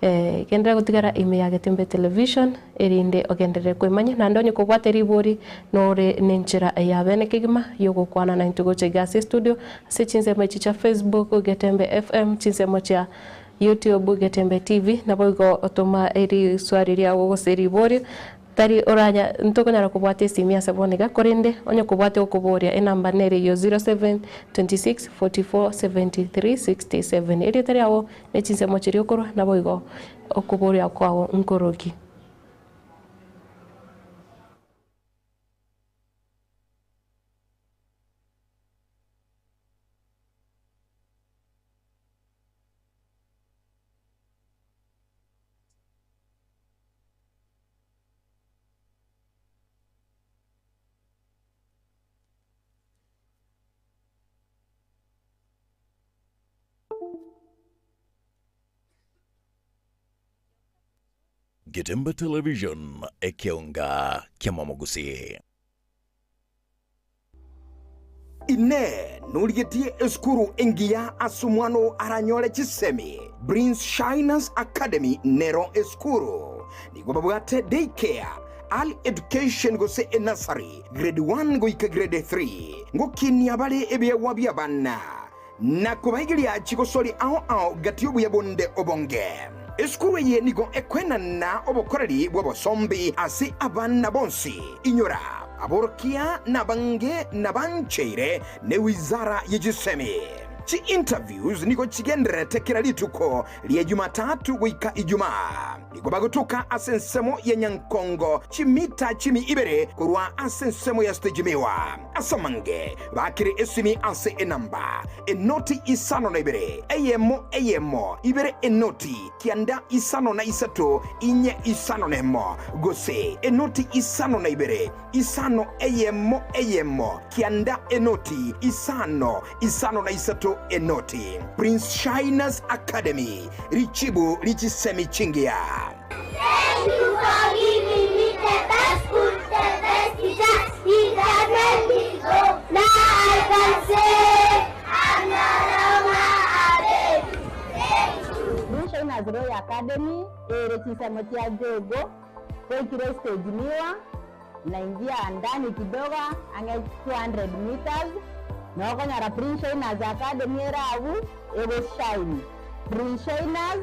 Genderera gotigara ime ya Getembe Television erinde ogenderere kwemanya naende onye kobwate ribori nore nenchera ya bene kegima yogokwana naintwe gocha iga ase estudio ase chinsemo echi chia Facebook Getembe FM chinsemo chia YouTube Getembe TV naboigo toma riswari riago gose ribori Tari oranya ntokonyara kobwata esimi ase bono iga, korende onye kobwate okoboria enamba nere eyio 0726 44 73 67. Erieta riago ne chinsemo chiria okorwa, naboigo okoboria kwao nkoroki. Getembe Television, ekeonga ki'amamogusii. Inee! Norigetie esukuru engiya ase omwana oo aranyore chisemi? Prince Shiners Academy nero esukuru. Nigo babwate day care, early education gose enursery, grade 1 goika grade 3. Ngokinia bare ebiegwa bi'abana na kobaigeria chigosori ao ao gati y'obuya bonde obonge. Esukuru eye nigo ekoenana obokoreri bw'obosombi ase abana bonsi. Inyora, aborokia nabange nabancheire ne wizara ye chisemi. Chi interviews nigo chigendererete kera rituko ria Jumatatu goika Ijumaa. Nigo bagotoka ase ensemo ya Nyankongo chimita chimi ibere korwa ase ensemo ya Stage Miwa. Ase amange bakire esimi ase enamba, enoti isano na ibere, eyemo eyemo, ibere enoti, kianda isano na isato, inye isano nemo, gose enoti isano na ibere, isano eyemo eyemo, kianda enoti, isano, isano na isato enoti. Prince Shiners Academy, richibu richisemi chingiya. Thank you for giving me the best school, the best teacher. It has made me go. Now I can say I'm no longer a baby. Thank you. Blue Shiners Royal Academy ere chisemo chia Jogo goikire stage miwa naingia ndani kidogo ang'e 200 meters nokonyora Prince Shiners Academy ere abwo egoshine. Prince Shiners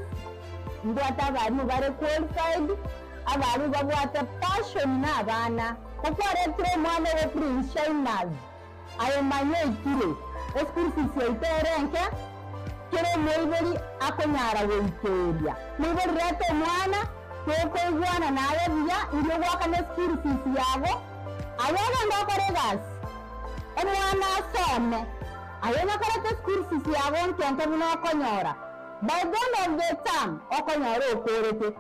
mbwate abarimu bare qualified, abarimu babwate passion na abana. Kokwaretire omwana obo Prince Shiners aye manya oikire eschool fees yaito ere enke kera omoibori akonyara goikeria. Moibori reta omwana tokoigwana naye buya erio goakana eschool fees yago aye ogende okore egasi omwana asome aye onyakorete school fees yago nke nke buna okonyora by the end of the term okonyora okorete.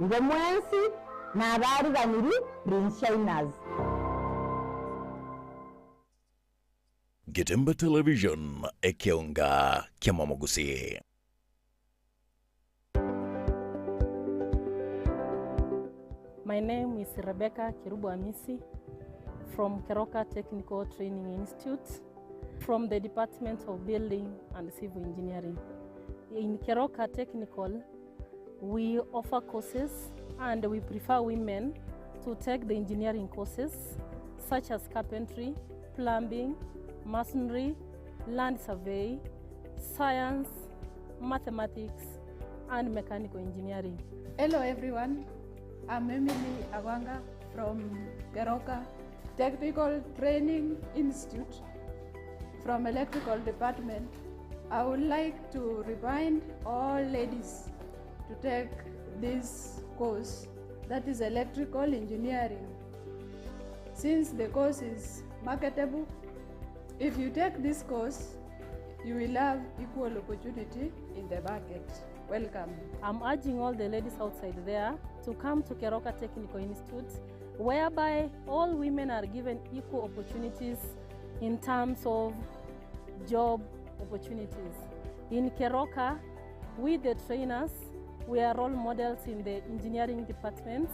Igo mwensi nabariganiri Prince Shiners. Getembe Television, ekeonga ki'amamogusii. My name is Rebecca Kerubo Amisi from Keroka Technical Training Institute from the Department of Building and Civil Engineering. In Keroka Technical, we offer courses and we prefer women to take the engineering courses such as carpentry, plumbing, masonry, land survey, science, mathematics, and mechanical engineering. Hello everyone, I'm Emily Awanga from Keroka Technical Training Institute from Electrical Department. I would like to remind all ladies to take this course, that is electrical engineering. Since the course is marketable, if you take this course, you will have equal opportunity in the market. Welcome. I'm urging all the ladies outside there to come to Keroka Technical Institute, whereby all women are given equal opportunities in terms of job opportunities. In Keroka, we the trainers, we are role models in the engineering departments.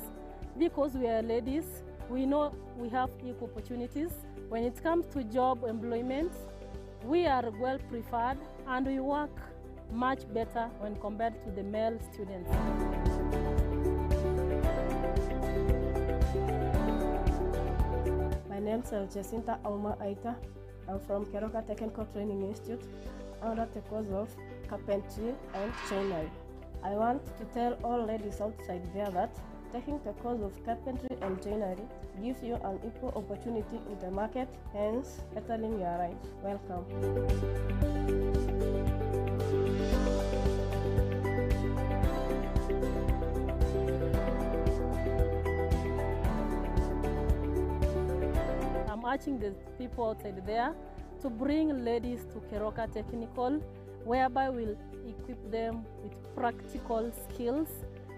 Because we are ladies, we know we have equal opportunities. When it comes to job employment, we are well preferred and we work much better when compared to the male students. My name is Jacinta Auma Aita. I'm from Keroka Technical Training Institute under the course of carpentry and joinery. I want to tell all ladies outside there that taking the course of carpentry and joinery gives you an equal opportunity in the market, hence bettering your life. Welcome. I'm urging the people outside there to bring ladies to Keroka Technical, whereby we'll equip them with practical skills,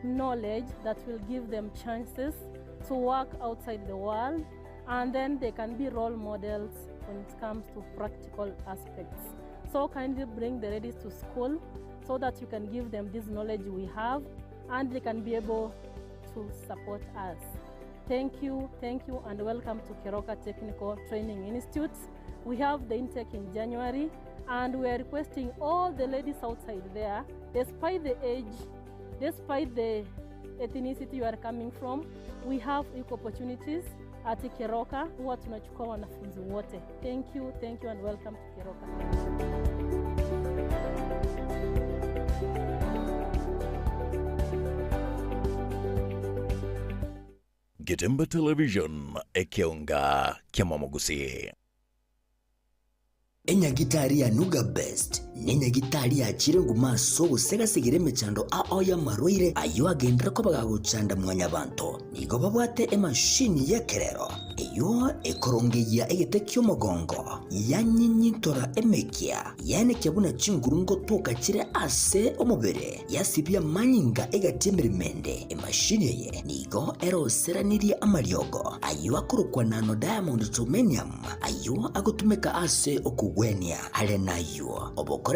knowledge that will give them chances to work outside the world, and then they can be role models when it comes to practical aspects. So kindly bring the ladies to school so that you can give them this knowledge we have and they can be able to support us. Thank you, and welcome to Keroka Technical Training Institute. We have the intake in January, and we are requesting all the ladies outside there, despite the age, despite the ethnicity you are coming from, we have equal opportunities at Keroka. Huwa tunachukua wanafunzi wote. Thank you, and welcome to Keroka. Getemba Television ekeonga kia Mwamogusi. Enyagitari ya Nuga Best nenyagitari yachire nguma ase ogosegasegera emechando ao y'amarwaire ayo agendera kobaga gochanda mwanyabanto. Nigo babwate emashini y'ekerero eyo ekorongeia egete ki'omogongo yanyinyintora emekia yaenekia buna chinguru ngotoka chire ase omobere yasibia manyinga egati emerimende. Emashini eye nigo eroseranirie amariogo ayo akorokwa nano diamond tomenium ayo agotumeka ase okogwenia are nayo obokoreri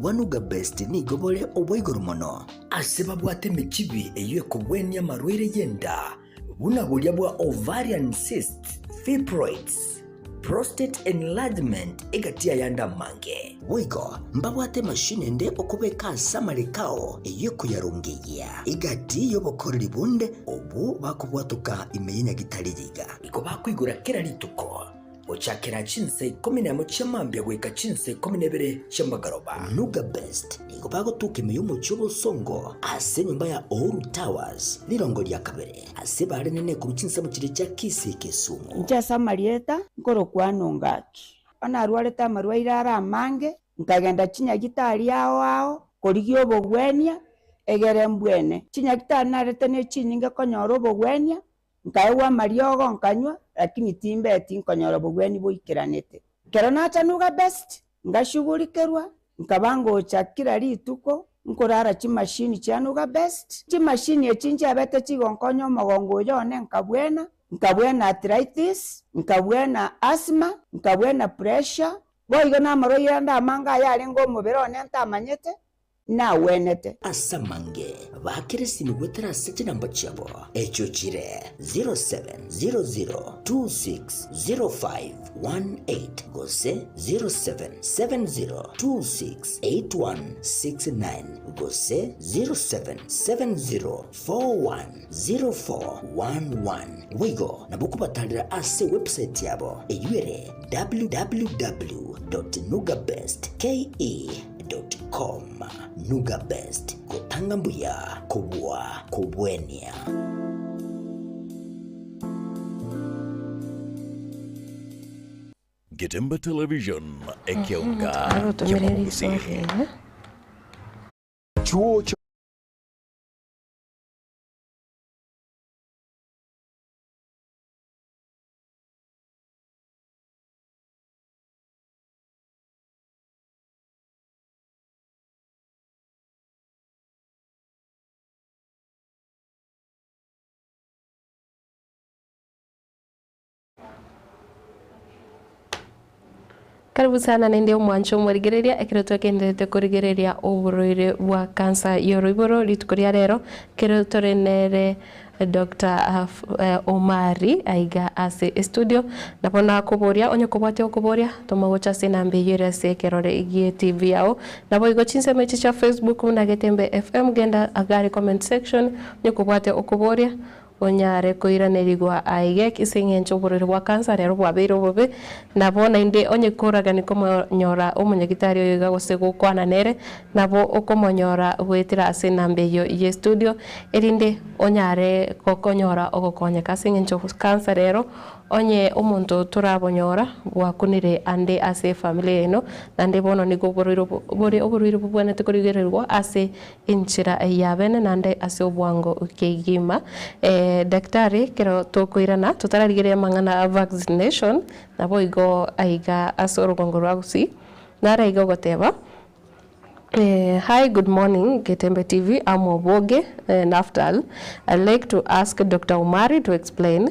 bwa Nuga Best nigo bore obwa igoro mono ase babwate emechibi eyo ekogwenia amarwaire y'enda buna boria bwa ovarian cyst, fibroids, prostate enlargement egatia yanda mange. Boigo mbabwate mashine ende okobeka ase amarekao eyo ekoyarongeyia egati y'obokoreri bonde obu bakobwatoka ime y'enyagitari yiga. Igo bakoigora kera rituko ochakera chinse 11 chiamambia goika chinse 12 chiamagaroba. Nuga Best nigo bagotuka ime y'omochi obosongo ase enyomba ya Uhuru Towers rirongo ria kabere ase barenene korwa chinsemo chiria chia Kisii Kisumu. Nchesa amarieta nkorokwana ngaki onarwarete amarwaire ara amange nkagenda chinyagitari ao ao korigia obogwenia egere mbwene chinyagitari narete ne chinyinge konyora obogwenia nkaewa amariogo nkanywa lakini timbeti nkonyora obogweni boikeranete. Kero nacha Nuga Best ngashughulikerwa nkaba kila rituko nkorara chimashini chia Nuga Best. Chimashini echi nchiabete chigonkonya omogongo oyo one nkabwena, nkabwena arthritis, nkabwena asthma, nkabwena pressure. Boigo na amarwaire ande amange aya arenge omobere one ntamanyete nawenete. Asamange bakire gwetera ase chinamba chiabo echo chire 0700260518 gose 0770268169 gose 0770410411. Wigo nabokubatarira ase website yabo eyuere www.nugabestke.com. Nuga Best kotanga mbuya kobua kobwenia. Getemba Television ekeonga kia Mwamogusi. Chuo cha Karibu sana naende omwancho omorigereria ekero twagendererete korigereria oborwaire bwa cancer y'oroiboro rituko ria rero ekero tore nere Doctor Omari aiga ase estudio nabo nakoboria onye kobwatia okoboria toma gocha ase enamba eyio ere ase ekerore gie TV yao naboigo chinsemo echi chia Facebook buna Getembe FM genda agare comment section onye kobwatia okoboria Onyare koiranerigwa aiga ase engencho oborwaire bwa kansa rero bwabeire obobe, nabo naende onye koragani komonyora omonyagitari oyo iga gose gokwana nere, nabo okomonyora goetera ase enamba eyio ye studio, erinde onyare gokonyora ogokonyeka ase engencho kansa rero onye omonto torabonyora bwakunire ande ase efamiri yaino, naende bono nigo oborwaire obo bore oborwaire bobwenerete korigererigwa ase Enchera y'abene naende ase obwango kegima. Daktari ekero tokoirana totararigereria amang'ana a vaccination naboigo aiga ase orogongo rwa Gusii nare aiga ogoteba Hi good morning Getembe TV I'm Obwoge Naftal I'd like to ask Doctor Omari to explain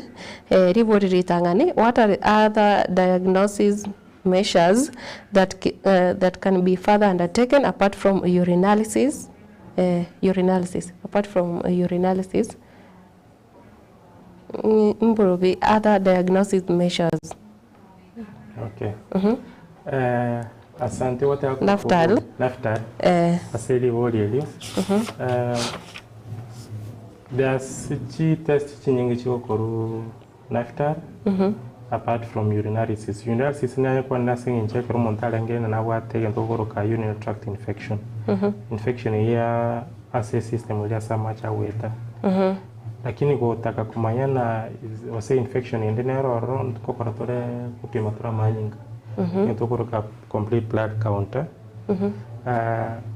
ribori ritang'ani what are other diagnosis measures that that can be further undertaken apart from urinalysis urinalysis apart from urinalysis mburubi other diagnosis measures. Okay. Eh, asante gwateba Naftal. Naftal. Eh. Ase ribori erio. Eh, there's chi test chinyinge chigokorwa Naftal, apart from urinalysis. Urinalysis nigo ekwanire ase eng'encho ekero omonto arenge ng'a nabwate egento okoroka urinary tract infection. Infection eyio ya ase esystem eria ase amache agoeta. Lakini gotaka komanya na gose infection ende nere ororo ntokokora tore gopima tore amanyinga. Egento okoroka complete blood count.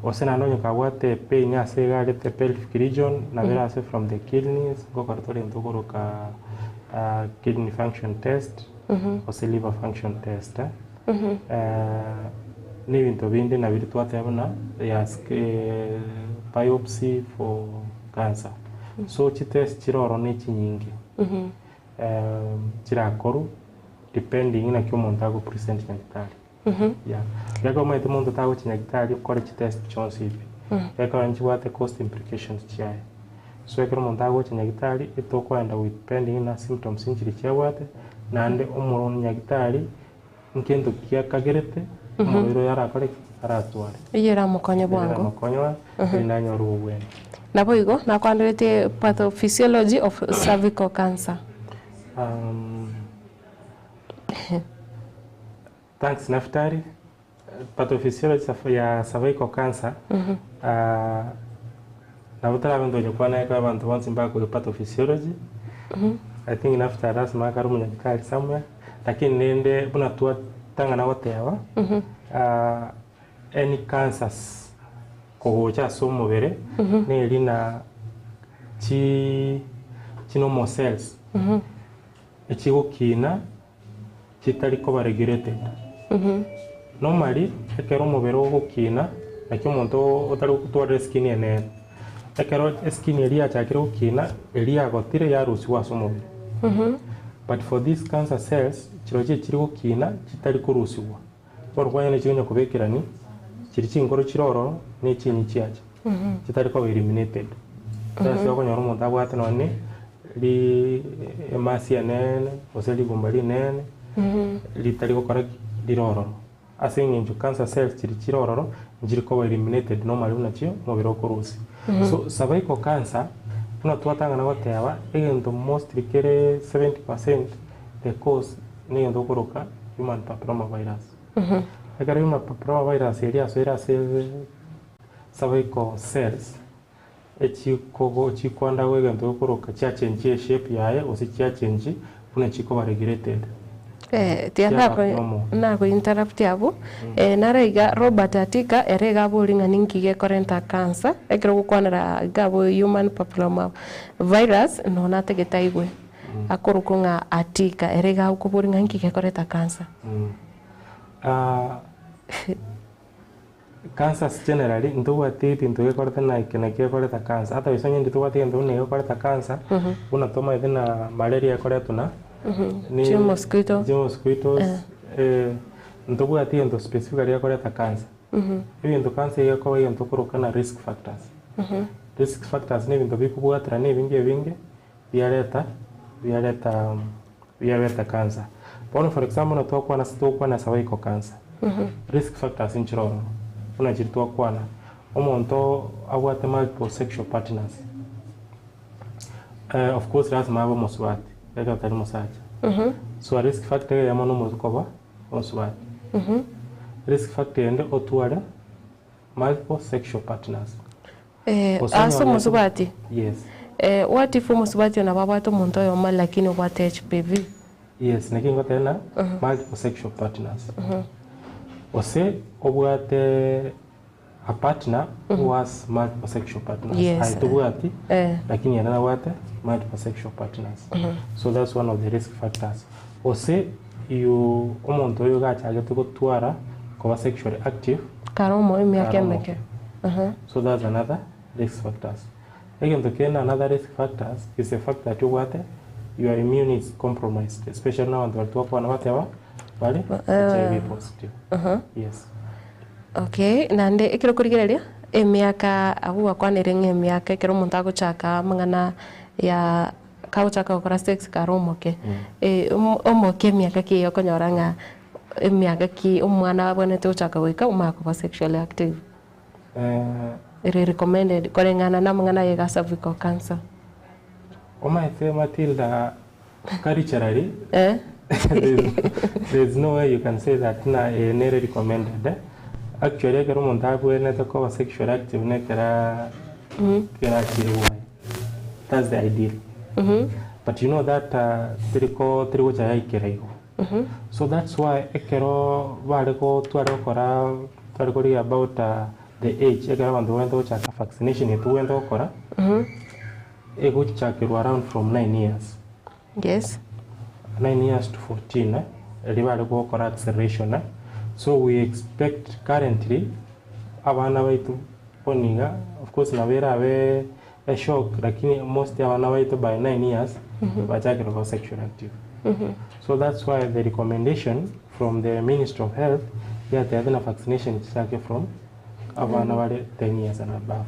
Gose naende onye kabwate pain ase iga arete pelvic region, nabo ere ase from the kidneys, ngokora tore egento okoroka kidney function test, gose liver function test. Na ebinto binde nabio twateba buna biopsy for cancer. So chitest chire ororo ne chinyinge, chirakorwe depending naki omonto agopresent nyagetari. Yeah. Ekero omanyete omonto tagochia nyagitari okore chitest chionsi pi, ekero nchibwate cost implications chiaye. So ekero omonto agocha nyagitari, etokoenda with pending na symptoms nchiri chiabwate, naende omoro nyagitari nkento ki akagerete, omorwaire oyo arakore ki? Aratware. Eyio eramokonye bwango. Eramokonye erinde anyore obobweni. Naboigo nakwanderetie pathophysiology of cervical cancer. Thanks Naftali. Pathophysiology ya cervical cancer, nabo torabe ntonyokwana ekero abanto bonsi mbakoigwa pathophysiology, I think Naftali lasima akare omonyagitari somewhere, lakini rende buna twatang'ana goteba, any cancers kogocha ase omobere, neri na chi chinormal cells, echigokina chitari koba regulated. Normally ekero omobere ogokina naki omonto otari gotwarera eskin enene, ekero eskin eria yachakire gokina eria yagotire yarusiwa ase omobere. But for these cancer cells chirochio chiri gokina chitari korusiwa, bono kwanyora chikonya kobekerani chiri chinkoro chire ororo na echinyi chiacha chitari koba eliminated. Ase okonyora omonto abwate nonye emasi enene gose rigumba rinene ritari gokora ki? Rire ororo. Ase eng'encho cancer cells chiria chire ororo nchiri koba eliminated normally buna chio omobere okorusia. So cervical cancer buna twatang'ana goteba egento mostly kere 70% the cause na egento okoroka human papilloma virus. Ekero human papilloma virus eria yasoire ase cervical cells Echikogo chikwanda egento gekoroka chiachenchia eshape yaye gose chiachenchi buna chikoba regulated. Eh, tiga Chiaba nako normal. nako interrupt abwo. Eh, naro iga Robert Atika ere iga abori ng'a ninki gekorenta cancer, ekero ogokwanera iga abwo human papilloma virus nonya natagete aigwe. Akorokwa ng'a Atika, ere iga akobori ng'a ninki gekoreta cancer. Ah, Cancers generally ntobwati ebinto gekorete na eke naki gekoreta cancer ata gose onye ntitobwati egento buna egekoreta cancer buna tomanyete na malaria ekoretwa na Chi mosquito. chi mosquitoes Ntobwati egento specifically gekoreta cancer. Ebinto cancer iga ekoba egento okoroka na risk factors. Risk factors na ebinto bikobwaterana ebinge ebinge biareta biareta biareta cancer. Bono for example buna twakwana ase togokwana cervical cancer, risk factors nchire ororo, buna chiria twakwana, omonto abwate multiple sexual partners, of course lasima abe omosubati, ekero tari mosacha. So a risk factor eyemo na omonto koba omosubati. Risk factor ende otware multiple sexual partners. Eh, Gose ase onyore omosubati? Yes. Eh, what if omosubati oyo nabo abwate omonto oyomo lakini obwate HPV? Yes, naki ngoteba ng'a multiple sexual partners. Gose obwate a partner who has multiple sexual partners. Yes. Aye tobwati, Eh. lakini ere nabwate multiple sexual partners. So that's one of the risk factors. Gose you omonto oyo gachagete gotwara koba sexually active Kare omo emiaka Kare emeke. omoke. So that's another risk factors. Egento kende another risk factors is the fact that obwate your immune is compromised especially na abanto baria twakwana bateba bare HIV positive. Yes. Okay, naende ekero okorigereria, emiaka abwo gwakwanire ng'a emiaka ekero omonto agochaka amang'ana ya kagochaka gokora sex kare omoke, omoke emiaka ki eye okonyora ng'a emiaka ki omwana abwenerete gochaka goika omanye koba sexually active? Ere recommended koreng'ana na amang'ana aye iga cervical cancer. Omanyete Matilda culturally there's no way you can say that ng'a eye nere recommended eh. Actually ekero omonto abwenerete koba sexually active na ekero ekero achire bwoye, that's the ideal. But you know that teriko terigocha yaikera igo. So that's why ekero bare go tware gokora tware korigia about the age ekero abanto bagwenerete gochaka vaccination eye togwenerete gokora, egochakerwa around from 9 years. Yes. 9 years to 14 eh, erio bare gokora acceleration eh. So we expect currently abana baito bono iga of course nabo erabe eshock lakini most abana baito by 9 years bachakire koba sexually active. So that's why the recommendation from the Ministry of Health yatebete na vaccination chichake from abana bare 10 years and above.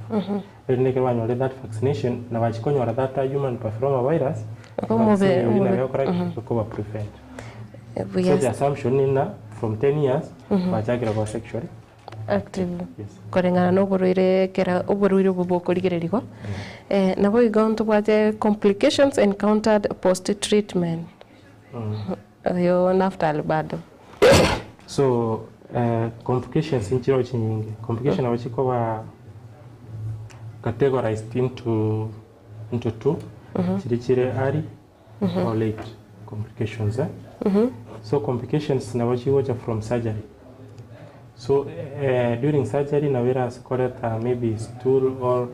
Erinde ekero banyorire that vaccination na bachia konyora that human papilloma virus, Omobe- vaccine eyio omobe- nayo egokora ki? Ekoba prevent. Buya So the assumption ng'a from 10 years bachakire koba sexually active Yes. koreng'ana na oborwaire ekero oborwaire obo bokorigererigwa. Nabo igo ntobwate complications encountered post treatment. Oyo Naftali bado. So complications nchireo chinyinge, complication nabo chikoba categorized into into two, chiria chire early or late complications eh. So complications nabo chigocha from surgery, so during surgery nabo erase koreta maybe stool or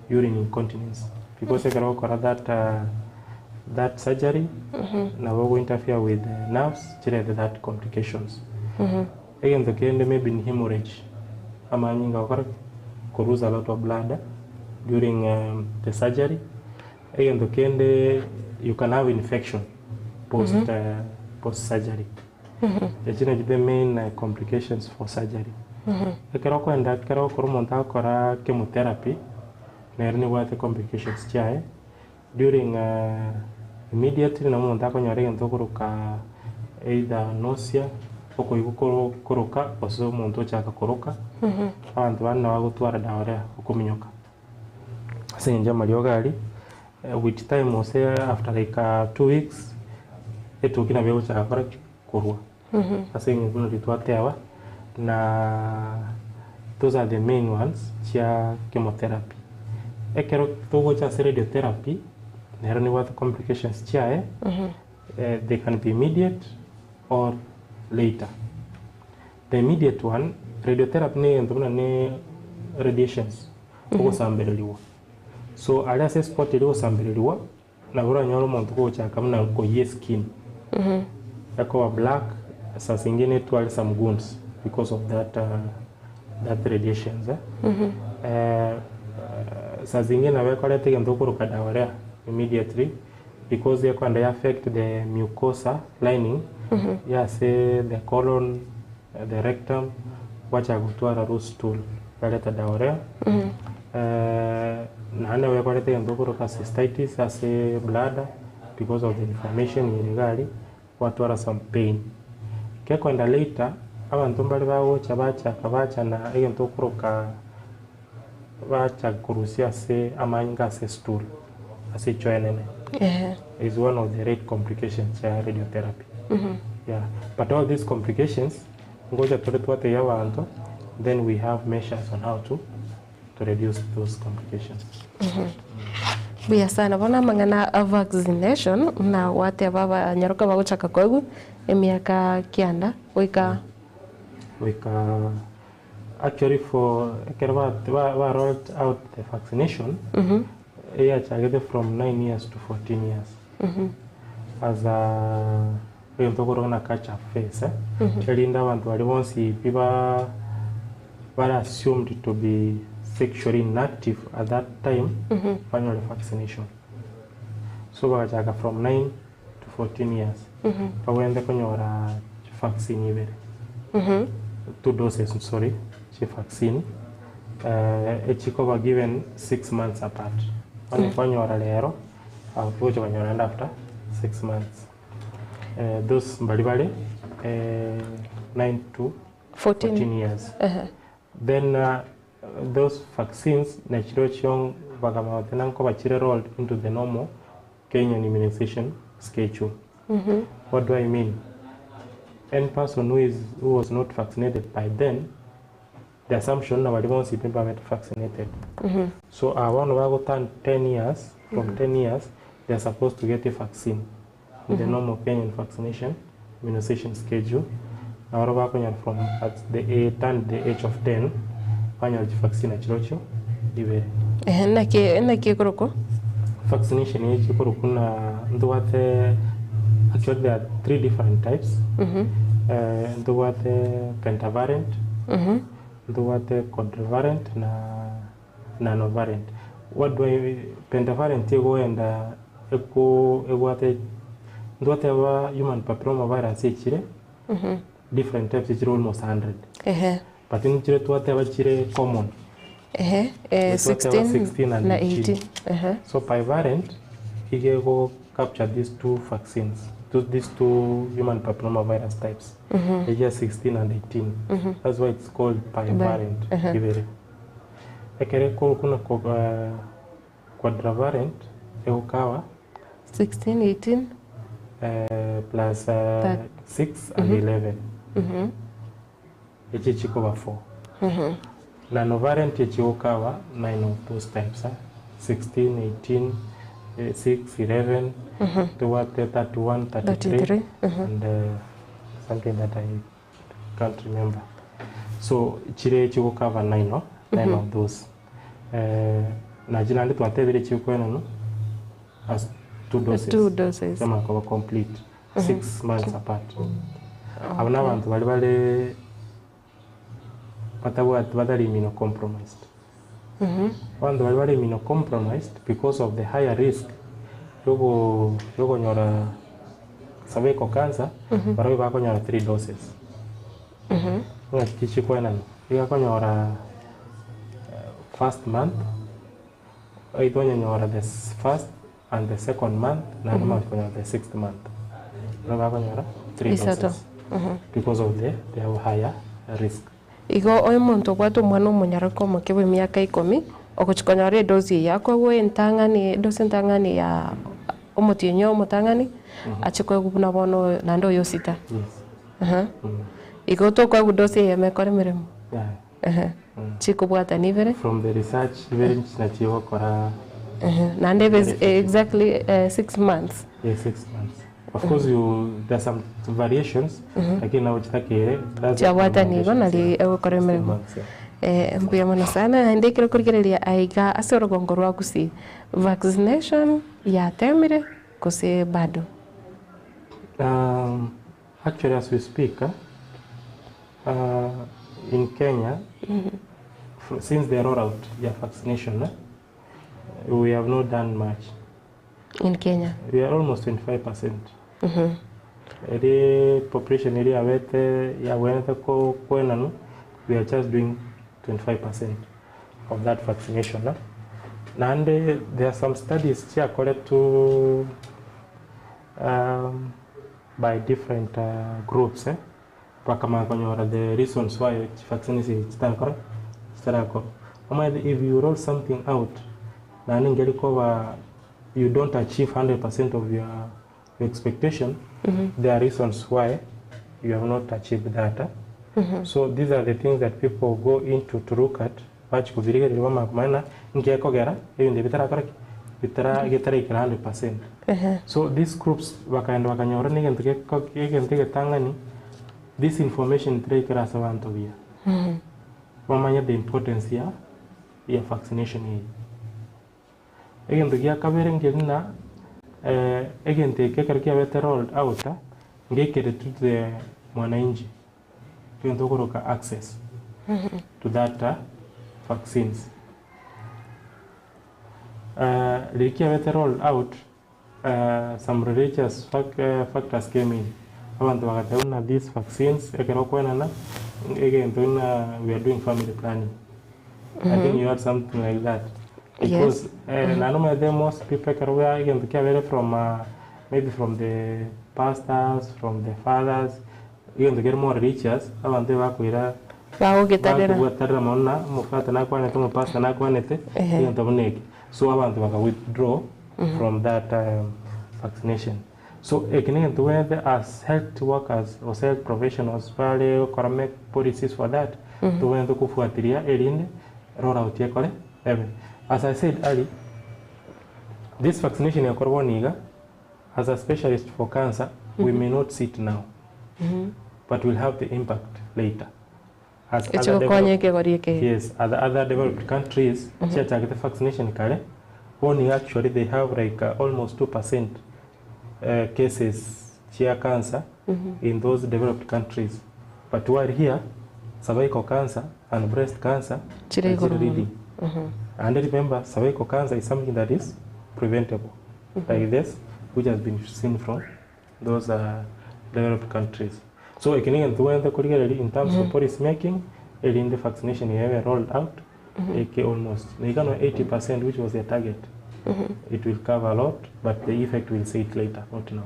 urine incontinence because ekero ogokora that that surgery nabo ogo interfere with the nerves chirete that complications. Egento kende maybe ni hemorrhage, amanyinga gokora ki? Ko lose a lot of blood during the surgery. Egento kende you can have infection post post surgery. Echi nachio the main complications for surgery. Ekero okoenda ekero okora omonto agokora chemotherapy, nere nebwate complications chiaye, during immediately nabo omonto akonyora egento okoroka either nausea, okoigwa koro koroka gose omonto ochaka koroka, abanto bande nabo bagotwara diarrhea, okominyoka. Ase eng'encho y'amariogo aria, with time gose after like 2 weeks, etuki nabo egochaka gokora ki? Korwa. Ase eng'encho buna riria twateba, na those are the main ones chia chemotherapy. Ekero togocha ase radiotherapy, nero nebwate complications chiaye, they can be immediate or later. The immediate one, radiotherapy na egento buna ne radiations, ogosambereriwa. So aria ase espot eria ogosambereriwa, nabo oranyore omonto kogochaka buna koyia eskin, ekoba black, saa zingine etware some wounds because of that that radiations eh. Saa zingine nabo ekoreta egento okoroka diarrhea immediately because ekoenda ya affect the mucosa lining ya ase the colon. the rectum, gwachaka gotwara loose stool, yareta diarrhea, naende nabo ekoreta egento okoroka cystitis ase bladder because of the inflammation ere iga aria, gwatwara some pain. Gekoenda later, abanto mbare bagocha bachaka bachana egento okoroka bachaka korusia ase amanyinga ase stool, ase echoo enene. Is one of the rate complications chia radiotherapy. Yeah. But all these complications, ngocha tore twatebia abanto, then we have measures on how to to reduce those complications. Buya sana. Bono amang'ana a vaccination buna gwateba abanyaroka bagochaka koegwa emiaka kianda goika. Goika actually for ekero ba ba ba rolled out the vaccination, eyachagete from 9 years to 14 years as a egento okoroka na catch up phase eh, erinde abanto baria bonsi pi ba bare assumed to be sexually inactive at that time banyore vaccination. So bagachaka from 9 to 14 years bagwente konyora chivaccine ibere, two doses sorry, chivaccine echikoba given 6 months apart. Onye kwanyora rero, gocha konyora naende after 6 months. Those mbari bare 9 to 14, 14 years. Then those vaccines nachiro chiong bakamanya nkoba chire rolled into the normal Kenyan immunization schedule. What do I mean? Any person who was not vaccinated by then, the assumption na bari bonsi babete vaccinated. So abono bago turn 10 years, from 10 years, they are supposed to get a vaccine in the normal Kenyan vaccination immunization schedule. Nabo bakonyora from at the a, turn the age of 10, banyora vaccine achirochio ibere. Ehe, naki naki ekorokwa? Vaccination echikoro kuna ntobwate, actually there are three different types. Ntobwate pentavalent, ntobwate quadrivalent na nonavalent. What do I pentavalent egoenda eko ebwate ntobwate aba human papilloma virus echire different types echire almost 100. But nchire twateba chire common. Ehe, Twateba 16 16 and na 18. 18. Ehe. So bivalent igego capture these two vaccines, these two human papilloma virus types. Ejia 16 and 18. That's why it's called bivalent. Ibere. Ekere ko kuna ko quadrivalent egukawa 16, 18, plus 6 and 11. Echi chikoba 4. Nonavalent echigukawa 9 of those types. Eh? 16, 18, 6, 11, toward 31, 33, 33, and something that I can't remember. So chire chigukava 9, no? 9 of those. Na jinandi twatebire chikwenenu as two doses. Two doses. Sema kuba complete 6 months apart. Abo n'abantu bari bari batabwati batari immunocompromised. Abantu bari bari immunocompromised because of the higher risk yogo yokonyora cervical cancer, barabe bakonyora three doses. Ng'aki chikwenana igakonyora first month oitonyonyora the first and the second month na mm -hmm. the sixth month barabe bakonyora three Isato. doses because of the they have higher risk. Igo oyo omonto obwate omwana omonyaroka omoke bwa emiaka 10 ogochikonyora edosi eye akoegwa entang'ani edosi entang'ani ya omotienyi omotang'ani ache koegwa buna bono naende oyo osita. Yes. Aha. Igo tokoegwa dosi eyemo ekore emeremo. Yeah. Ehe. Chikobwatani ibere. From the research ibere nachigokora. Ehe. Naende ebe exactly 6 months. Yeah, 6 months. Of course, you there are some variations, lakini nabo chitakere that's the Chiabwatani igo recommendations, nari yeah. egokora emeremo. 6 months, yeah. Mbuya mono sana naende ekero okorigereria aiga ase orogongo rwa Gusii vaccination yatemire gose bado? Actually, as we speak, in Kenya, since the rollout ya vaccination, we have not done much. In Kenya? We are almost 25%. Eri population eri yabete yabwenerete ko koenanwa, we are just doing 25% of that vaccination. Naende there are some studies chiakoretwe um, by different uh, groups eh, bakamanya konyora the reasons why chivaccine echi chitarakora chitarakorwa. Omanyete if you roll something out naende nkeri koba you don't achieve 100% of your expectation, there are reasons why you have not achieved that. So these are the things that people go into to look at bachi kobirigereria bamanya komanya ng'a nki ekogera ebinto ebi bitarakora ki? Bitara getaraikera 100%. So these groups bakaenda bakanyora na egento geko egento egetang'ani this information teraikera ase abanto buya. Bamanye the importance ya ya vaccination eye. Egento gia kabere nkeri ng'a egento eke ekero kiabete rolled out, ngeikere to the mwananchi, egento okoroka access to that vaccines. Riria kiabete rolled out, some religious factors came in, abanto bagateba buna these vaccines ekero okwenana, egento buna we are doing family planning. I think you heard something like that. Because eh, naende omanyete most people ekero bwa egento kiabeire from uh, maybe from the pastors, from the fathers, egento kere more religious, abanto ebakoira Bagogetarera. bakobwatarera mono na omofata nakwanete, omopastor nakwanete, Ehe. egento buna eke. So abanto baka withdraw from that um, vaccination. So eke negento tobwenerete as health workers gose health professionals bare gokora make policies for that, tobwenerete kofuatiria erinde roll out ekore ebe. As I said early, this vaccination ekorwa bono iga, as a specialist for cancer, we may not see it now, but we'll have the impact later. As Echi other gokonya developed- ekegori eke. Yes, other, other developed countries chiachagete vaccination kare, bono iga actually they have like uh, almost 2% uh, cases chia cancer in those developed countries. But while here, cervical cancer and breast cancer Chire are igoro still mono. leading. And remember, cervical cancer is something that is preventable, like this, which has been seen from those uh, developed countries. So eki negento tobwenerete korigereria in terms of policy making, erinde vaccination yabe rolled out, eke almost naikano 80% which was their target. It will cover a lot, but the effect we'll see it later, not now.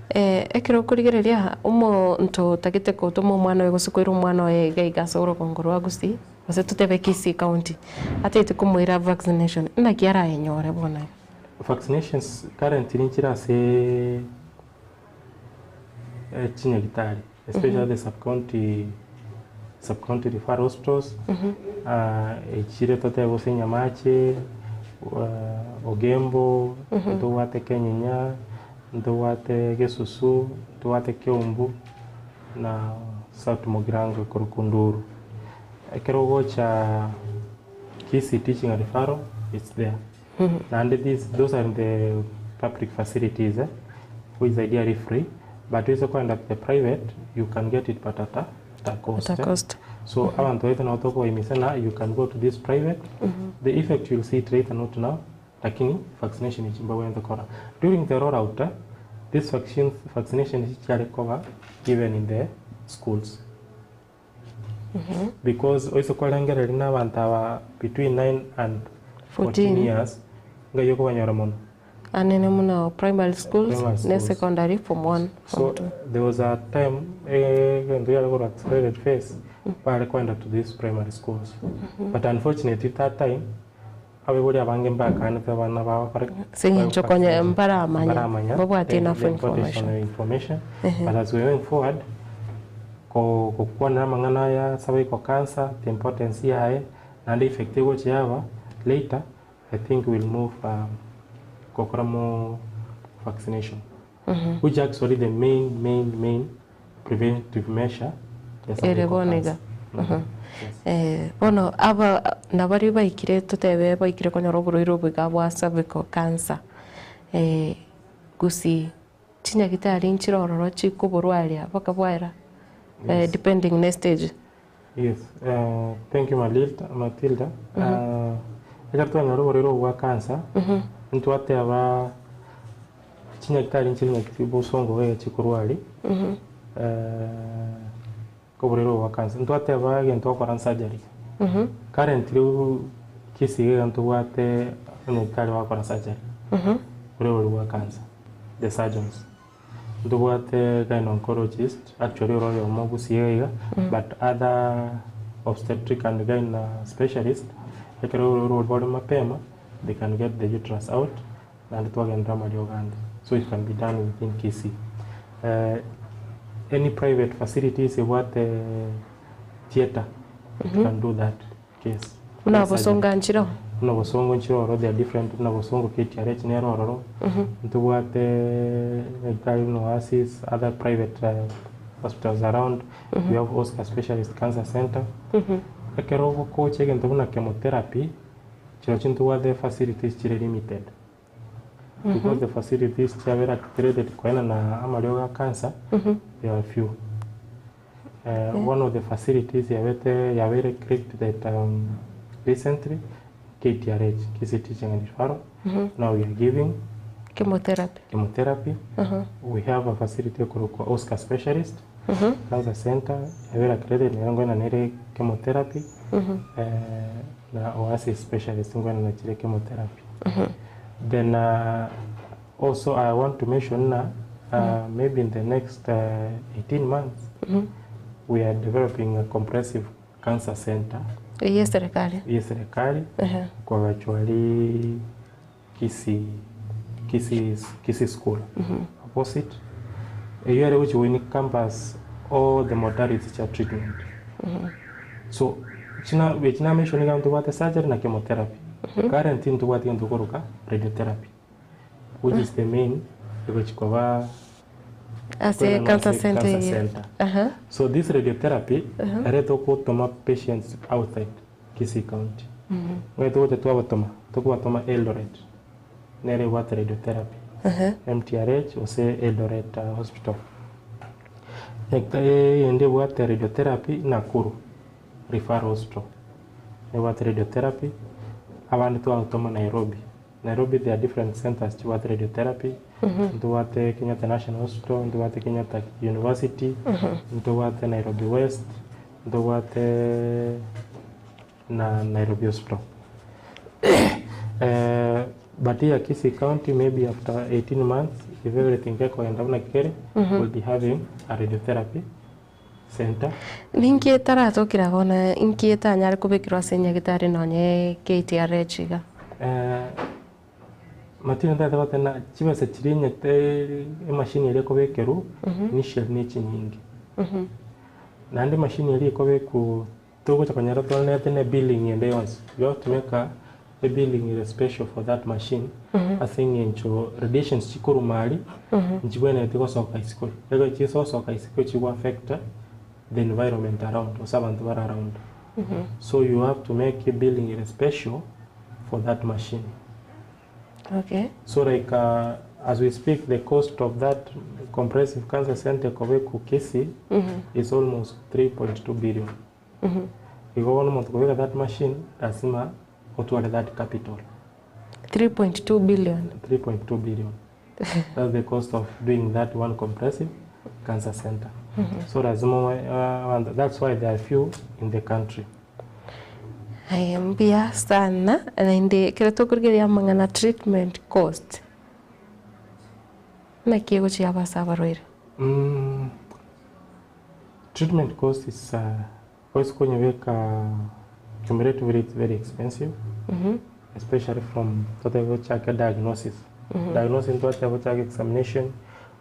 Eh, ekero okorigereria aha, omonto otagete gotoma omwana oye gose koira omwana oye iga iga ase orogongo rwa Gusii, gose totebe Kisii County, atagete komoira vaccination, naki arayenyore bono iga? Vaccinations currently nchire ase eh, chinyagitari especially the sub-county sub-county referral hospitals ah, echire totebe gose Nyamache, uh, Ogembo, ntobwate Kenyenya, ntobwate Gesusu, ntobwate Keumbu na South Mugirango korwa Nduru. Ekero ogocha Kisii Teaching and Referral, it's there. Naende these, those are the public facilities eh, which is ideally free but oise koenda to the private you can get it but at a, at a cost. At a eh. cost. So abantu baito nabo tokobaimisa na you can go to this private the effect you'll see it later not now lakini vaccination echi mbabwenerete kora during the rollout eh, this vaccine, vaccination chiare koba given in the schools because oise korengereria na abanto aba between 9 and 14 14. years ngai okobanyora mono Anene muno primary schools Primary ne schools. secondary form 1 So form 2. there was a time egento yare korwa accelerated phase bare kwenda to these primary schools but unfortunately that time abaibori abange mbakanete abana babo bare Ase eng'encho konya mbaramanya, mbaramanya mbabwate the- enough the importance information. of information but as we went forward ko gokwanera amang'ana aya cervical cancer the importance yaye naende effect egocha yaba later I think we'll move um, gokora mo vaccination which actually the main main main preventive measure ya Ere cervical bono iga. cancer. Mhm. Yes. Eh, bono aba nabari baikire totebe baikire konyora oborwaire obo iga bwa cervical cancer eh, gusii chinyagitari nchire ororo chikoborwaria bakabwaera eh, Yes. depending ne stage. Yes, uh, thank you Matilda. Matilda. Uh, ekero twanyora oborwaire obo bwa cancer, ntwateba Chinyagitari nchire nyagitari bosongo iga chikorwari, oborwaire obo bwa cancer. Ntwateba egento ogokora surgery. Currently Kisii iga ntobwate omonyagitari ogokora surgery, oborwaire obo bwa cancer, the surgeons. Ntobwate gynecologist, actually ore oyomo Gusii iga iga, but other obstetric and gyne specialist, ekero oborwaire obo bore mapema, they can get the uterus out, naende twagenderera amariogo ande. So it can be done within Kisii. Any private facilities ebwate theatre, it can do that case. Buna Bosongo nchire oo? Buna Bosongo nchire ororo, they are different, buna Bosongo KTRH nere ororo, ntobwate nyagetari buna Oasis, other private hospitals around, we have Oscar Specialist Cancer Centre. Ekero ogokocha egento buna chemotherapy, chirochio ntobwate facilities chire limited, because the facilities chiabere accredited koenana amariogo a cancer, they are few. One of the facilities yabete yabeire accredited recently, KTRH, Kisii Teaching and Referral, now we are giving Chemotherapy. chemotherapy. We have a facility ekorokwa Oscar Specialist Cancer Center, yabeire accredited nero ngoenana nere chemotherapy, na Oasis Specialist ngoenana chire chemotherapy. Then also I want to mention na maybe in the next 18 months we are developing a comprehensive cancer center Eye serikali. ye serikali kwagachwa ri Kisii Kisii Kisii School opposite eyo ere gochi goini campus all the modalities chia treatment. So china echina mention iga ntobwate surgery na chemotherapy. Currently ntobwate egento tokoroka radiotherapy which is the main egochi koba Ase koenanwa cancer ase center cancer eye. center. So this radiotherapy ere togotoma patients outside Kisii County. Ng'ai togocha twabatoma, tokobatoma Eldoret nere ebwate radiotherapy. MTRH gose Eldoret Hospital. Eyende ebwate radiotherapy Nakuru Referral Hospital nebwate radiotherapy, abande twabatoma Nairobi. Nairobi there are different centers chibwate radiotherapy, ntobwate Kenyatta National Hospital, ntobwate Kenyatta University, ntobwate Nairobi West, ntobwate na Nairobi Hospital. But here Kisii County maybe after 18 months if everything gekogenda buna kere, we'll be having a radiotherapy center. Ninki etaratokera bono inki etanyare kobekerwa ase nyagetari nonye KTRH iga? Matinde ntagete goteba chibesa chiria nyete emashini eria ekobekerwa initially ne chinyinge. Naende emashini eria ekobekwa togocha konyora torenete na ebilling ende yonsi. You have to make a ebilling ere special for that machine ase eng'encho radiations chikoruma aria nchibwenereti gosoka isiko. Ekero chigosoka isiko chigo affect the environment around gose abanto bare around. So you have to make a billing ere special for that machine. So like as we speak the cost of that comprehensive cancer center ekobekwa Kisii is almost 3.2 billion. Igo bono omonto kobeka that machine lazima otware that capital. 3.2 billion. 3.2 billion. That's the cost of doing that one comprehensive cancer center. So lazima that's why there are few in the country. Aye mbuya sana naende ekero tokorigereria amang'ana treatment cost naki egochia aba ase abarwaire? Treatment cost is oise konyebeka cumulatively it's very expensive especially from totebe gochaka diagnosis. Diagnosis ntwateba gochaka examination,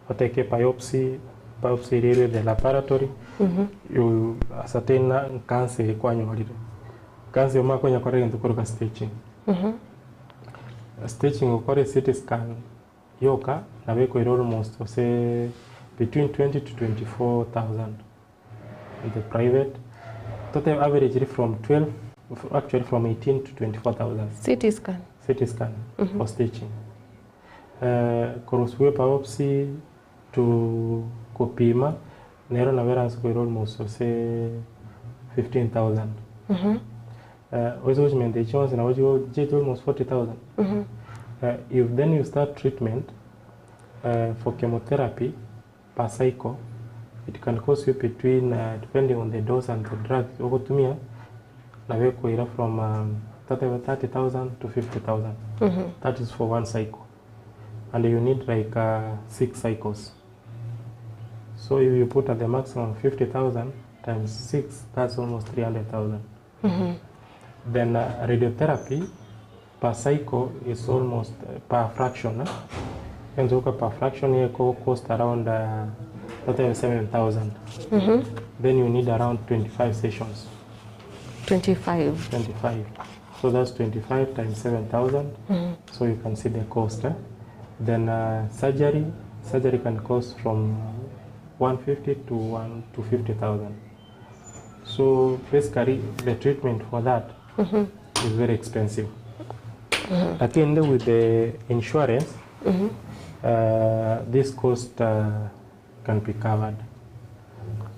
oteke biopsy, biopsy eria ere the laboratory, you ascertain ng'a cancer eye kwanyorire. Cancer omanye konyekora egento korwa staging. Staging okore CT scan yoka nabo ekoira almost gose between 20 to 24,000 in the private. Totebe averagely from 12 actually from 18 to 24,000. CT scan? CT scan for staging. Korwa biopsy to kopima nero nabo eranse koira almost gose 15,000. Oise gochimenta echi chionsi nabo chigocheti almost 40,000. If then you start treatment, For chemotherapy per cycle it can cost you between depending on the dose and the drug ogotumia nabo ekoira from totebe 30,000 to 50,000 that is for one cycle and you need like 6 cycles so if you put at the maximum 50,000 times 6 that's almost 300,000 Then radiotherapy per cycle is almost per fraction eh, ense per fraction eko cost around totebe 7,000 then you need around 25 sessions. 25. 25. So that's 25 times 7,000. So you can see the cost. Eh? Then surgery, surgery can cost from 150 to 1 to 50,000. So basically the treatment for that is very expensive. Lakini with the insurance, this cost can be covered.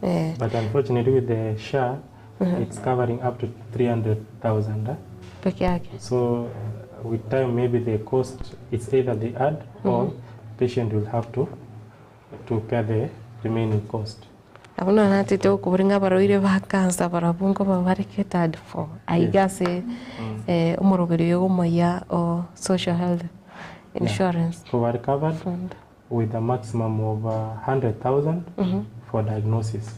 But unfortunately with the SHA, it's covering up to 300,000. Eh? Peke yake. So with time maybe the cost it's either they add or patient will have to pay the remaining cost. Abwo natete okobori ng'a abarwaire ba cancer barabwo nkoba bare catered for aiga ase eh, omoroberi oyo omoyia o social health insurance. So we are covered Fund. with a maximum of 100,000 for diagnosis.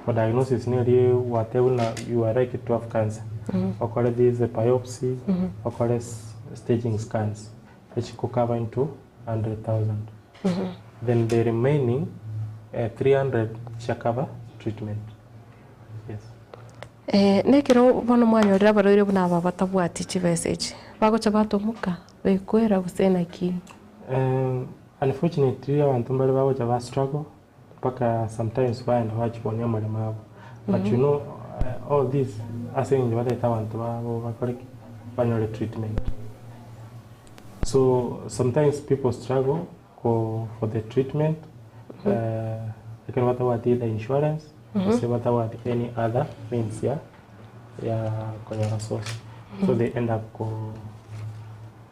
For diagnosis nearly whatever na you are likely to have cancer. Okore this biopsy, okore staging scans, which could cover into 100,000. Then the remaining 300 shall cover treatment. Yes. Eh, nekero bono mwanyorire abarwaire buna aba batabwati chibesa echi bagocha batomoka bekwera gose naki? Unfortunately abantu mbali bagocha ba struggle mpaka sometimes baenda bachibonia amaremo abo. But you know all this ase eng'encho bataete abanto babo bakore ki? Banyore treatment. So sometimes people struggle for the treatment ekero batabwati either insurance gose batabwati any other means ya konyora source. So they end up ko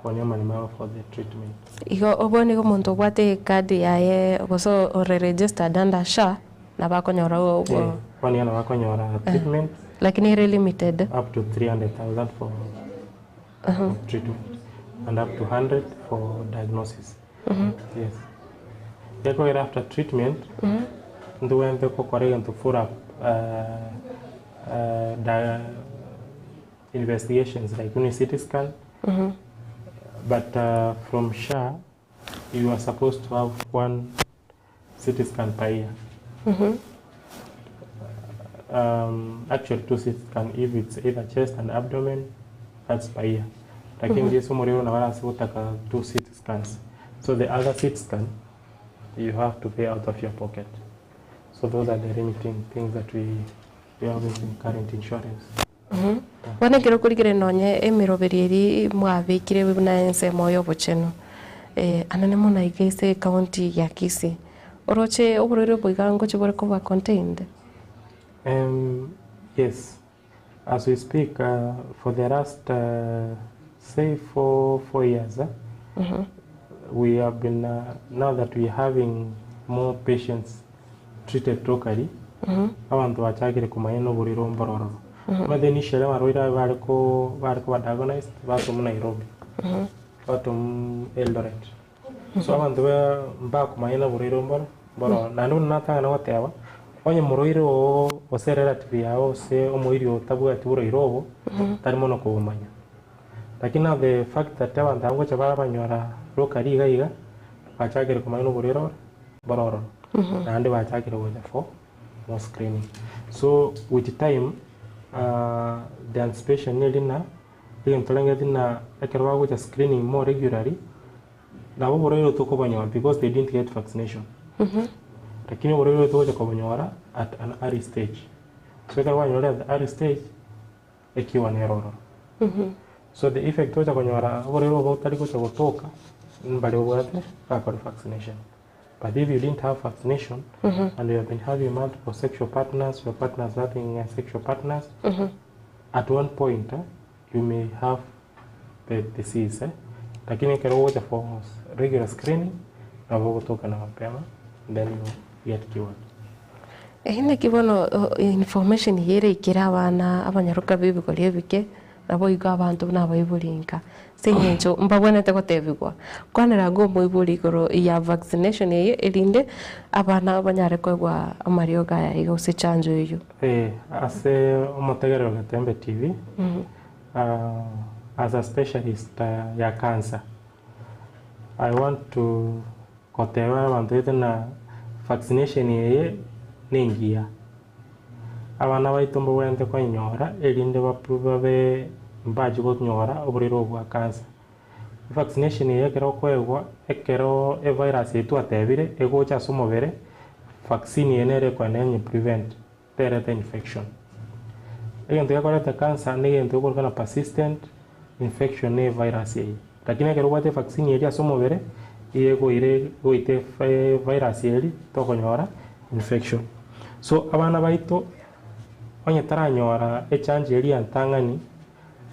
konya amaremo abo for the treatment. Igo obo nigo omonto obwate ekadi yaye gose ore registered under SHA nabakonyora Yeah, bono iga bakonyora treatment lakini ere limited up to 300,000 for treatment and up to 100 for diagnosis. Yes. Gekogera after treatment, ntogwente gokora egento follow up investigations like uni CT scan. But from SHA, you are supposed to have one CT scan per year. Actually two CT scan if it's either chest and abdomen, that's per year. Lakini mm -hmm. na wala sikutaka two CT scans. So the other CT scan, you have to pay out of your pocket. So those are the limiting things that we have in current insurance. Bono ekero korigere nonye emeroberi eri mwabekire buna ensemo ya obochenu eh, anene mono iga ase ecounty ya Kisii oroche oborwaire obo iga ngochi bore koba contained? Yes, as we speak, for the last, say, 4 years, we have been, now that we are having more patients treated locally, abantu bachakire kumanya n'oburiro mbororo. But initially, abarwaire aba bariko ba diagnosed, batomu Nairobi, batomu Eldoret. So abantu mbakumanya n'oburiro mboro, mboro. Naende buna natang'ana goteba, onye morwaire oo ose relative yao ose omoiri otabwati borwaire obo, tari mono kobomanya. Lakini now the fact that abantu abo ngocha barabanyora locally iga iga, bachakire komanya n'oborwaire ore bororo. Naende bachakire gocha for more screening. So with time, the anticipation neri na egento torengeti na ekero bagocha screening more regularly, nabo oborwaire tokobanyora because they didn't get vaccination. Lakini oborwaire togocha kobonyora at an early stage. So ekero kwanyora at the early stage, ekiwa nero ororo. So the effect tocha konyora oborwaire obo botari gocha gotoka mbari obwate bakora vaccination. But if you didn't have vaccination and you have been having multiple sexual partners, your partners having sexual partners, at one point you may have the disease. Eh? Lakini ekero ogocha for regular screening, Nabo ogotoka na mapema then you get cured. Eeh naki bono information eye ereikere abana abanyaroka ba ebigori ebike, naboigo abanto buna abaibori nka, ase eng'encho mbabwenerete gotebigwa, kwanera ng'a omoibori igoro ya vaccination eye erinde abana banyare koegwa amariogo aya iga gose echanjo eywo. Ee, ase omotegerero Getembe TV, as a specialist ya cancer, I want to goteba abanto baito ng'a vaccination eye nengiya, abana baito mbabwenerete koinyora erinde babe mbachie konyora oborwaire obo bwa cancer. Vaccination eye ekero okoegwa, ekero evirus eye twatebire egocha ase omobere, vaccine eye nere ekoenda enye prevent tereta infection. Egento gekoreta cancer na egento gekorokana persistent infection na evirus eye. Lakini ekero obwate evaccine eria ase omobere, igo egoira egoita evirus eria tokonyora infection. So abana baito onye taranyora echanjo eria ya ntang'ani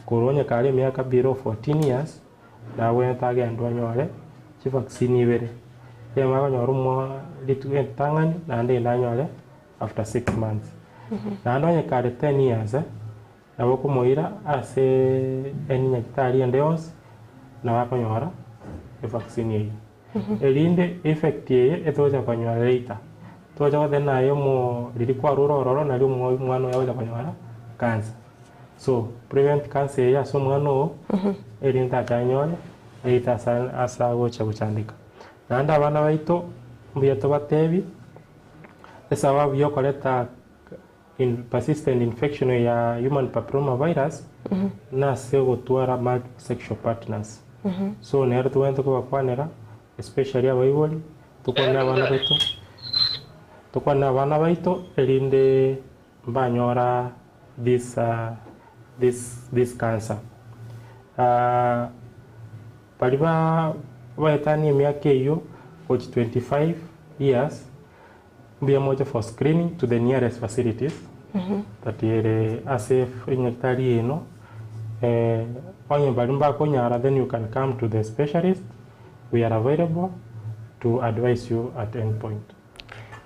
korwa onye kare emiaka below 14 years, nabwenerete agendwe anyore chivaccine ibere, eyemo akonyora omwa rituko entang'ani naende eyende anyore after 6 months. Naende onye kare 10 years, nabo okomoira ase any nyagetari ende yonsi, nabo akonyora evaccine eyio. Erinde effect eye etogocha konyora later, togocha goteba naye omo riria kwarure ororo nario omwana oyo agocha konyora cancer. So prevent cancer eye ase omwana oo, erinde tacha anyore later asa ase agocha gochandeka. Naende abana baito mbuya tobatebi, esababu ya okoreta persistent infection ya human papilloma virus nase ogotwara multiple sexual partners. So nero tobwenerete kobakwanera especially abaibori, tokwane abana baito, tokwane abana baito erinde mbanyora this this this cancer. Baria ba baetania emiaka eyio gochia 25 years, mbuya moche for screening to the nearest facilities that ere ase enyagitari eno, onye baria mbakonyara then you can come to the specialist, we are available to advise you at any point.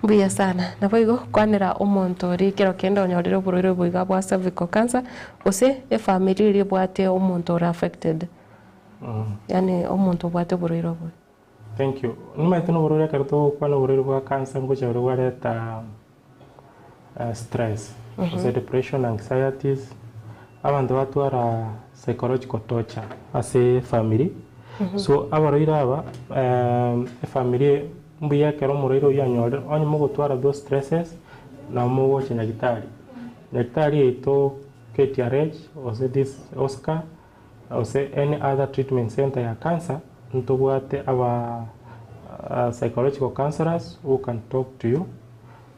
Mbuya sana. Naboigo kwanera omonto oria ekero kende onyorire oborwaire obo iga bwa cervical cancer, gose efamiri eria ebwate omonto ore affected, yaani omonto obwate oborwaire obo. Thank you. Nimanyete na oborwaire ekero togokwana oborwaire bwa cancer ngocha bore bwareta stress, gose depression, anxieties, abanto batwara psychological torture ase efamiri. So abarwaire aba efamiri mbuya ekero omorwaire oyio anyorire, onye mogotwara those stresses, nabo mogocha nyagetari. Nyagetari yaito KTRH gose this Oscar, gose any other treatment center ya cancer, ntobwate aba psychological counsellors who can talk to you,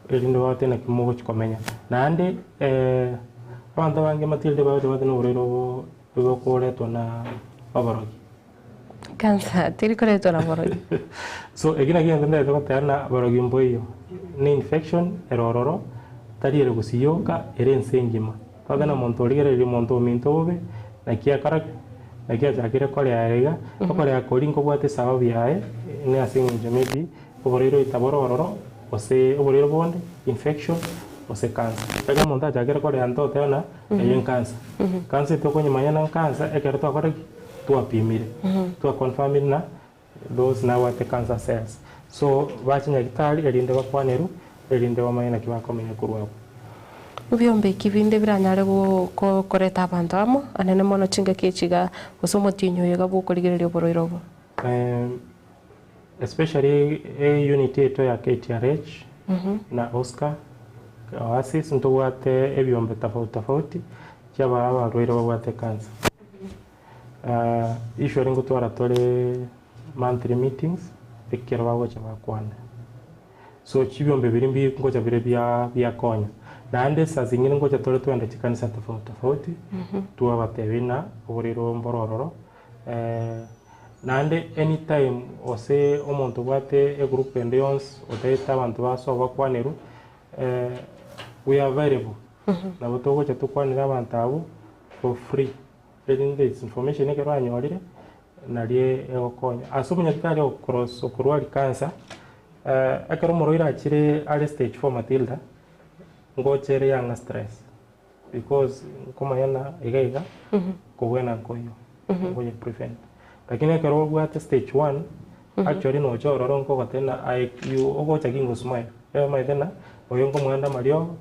erinde bagotebi naki mogochi komenya. Naende abanto abange matirire bagocha babwate na oborwaire obo bokoretwa na oborogi. Cancer teri koretwa na borogi. So eki nakio egento ntagete goteba ng'a borogi mboiyo, ne infection ere ororo, tari ere gusii yoka, ere ense engima. Tobwate na omonto origereria omonto ominto bobe, naki akora ki? Naki achakire korea iga, okorea koria nkobwate esababu yaye, ne ase eng'encho maybe oborwaire oita bore ororo, gose oborwaire bonde, infection, gose cancer. Ekero omonto achakire korea ntotebe ng'a eye ncancer. Cancer etokonyemanya ng'a ncancer ekero twakora ki? Twapimire, twaconfirmire ng'a those nabwate cancer cells. So bache nyagitari erinde bakwanerwe, erinde bamanye naki bakomenya korwa abwo. Ebiombe eki binde biranyare koreta abanto amo, anene mono chingaki echi iga, gose omotienyi oyo iga bw'okorigereria oborwaire obo. Especially eunit yaito ya KTRH na Oscar Oasis ntobwate ebiombe tofauti tofauti chiaba abarwaire babwate cancer. Usually ngotwara tore monthly meetings ekero bagocha bakwana. So chibiombe biria mbi ngocha bire bia biakonya. Naende saa zingine ngocha tore twende chikanisa tofauti tofauti twabatebia ng'a oborwaire obo mboro ororo naende anytime gose omonto obwate egroup ende yonsi otagete abanto basoe bakwanerwe we are available. Nabo togocha tokwanere abanto abwo for free. Erinde this information ekero anyorire. Nario egokonya. Ase omonyagitari okorosa okorwari cancer, ekero omorwaire achire are stage 4 Matilda, ngocha ere yang'a stress because nkomanya ng'a iga iga kobwena nkoiyo, nkoye prevent. Lakini ekero obwate stage 1, actually nocha ororo nkogotebia ng'a aye you ogocha ki ngosmile, omanyete ng'a oyo nkomoenda amariogo,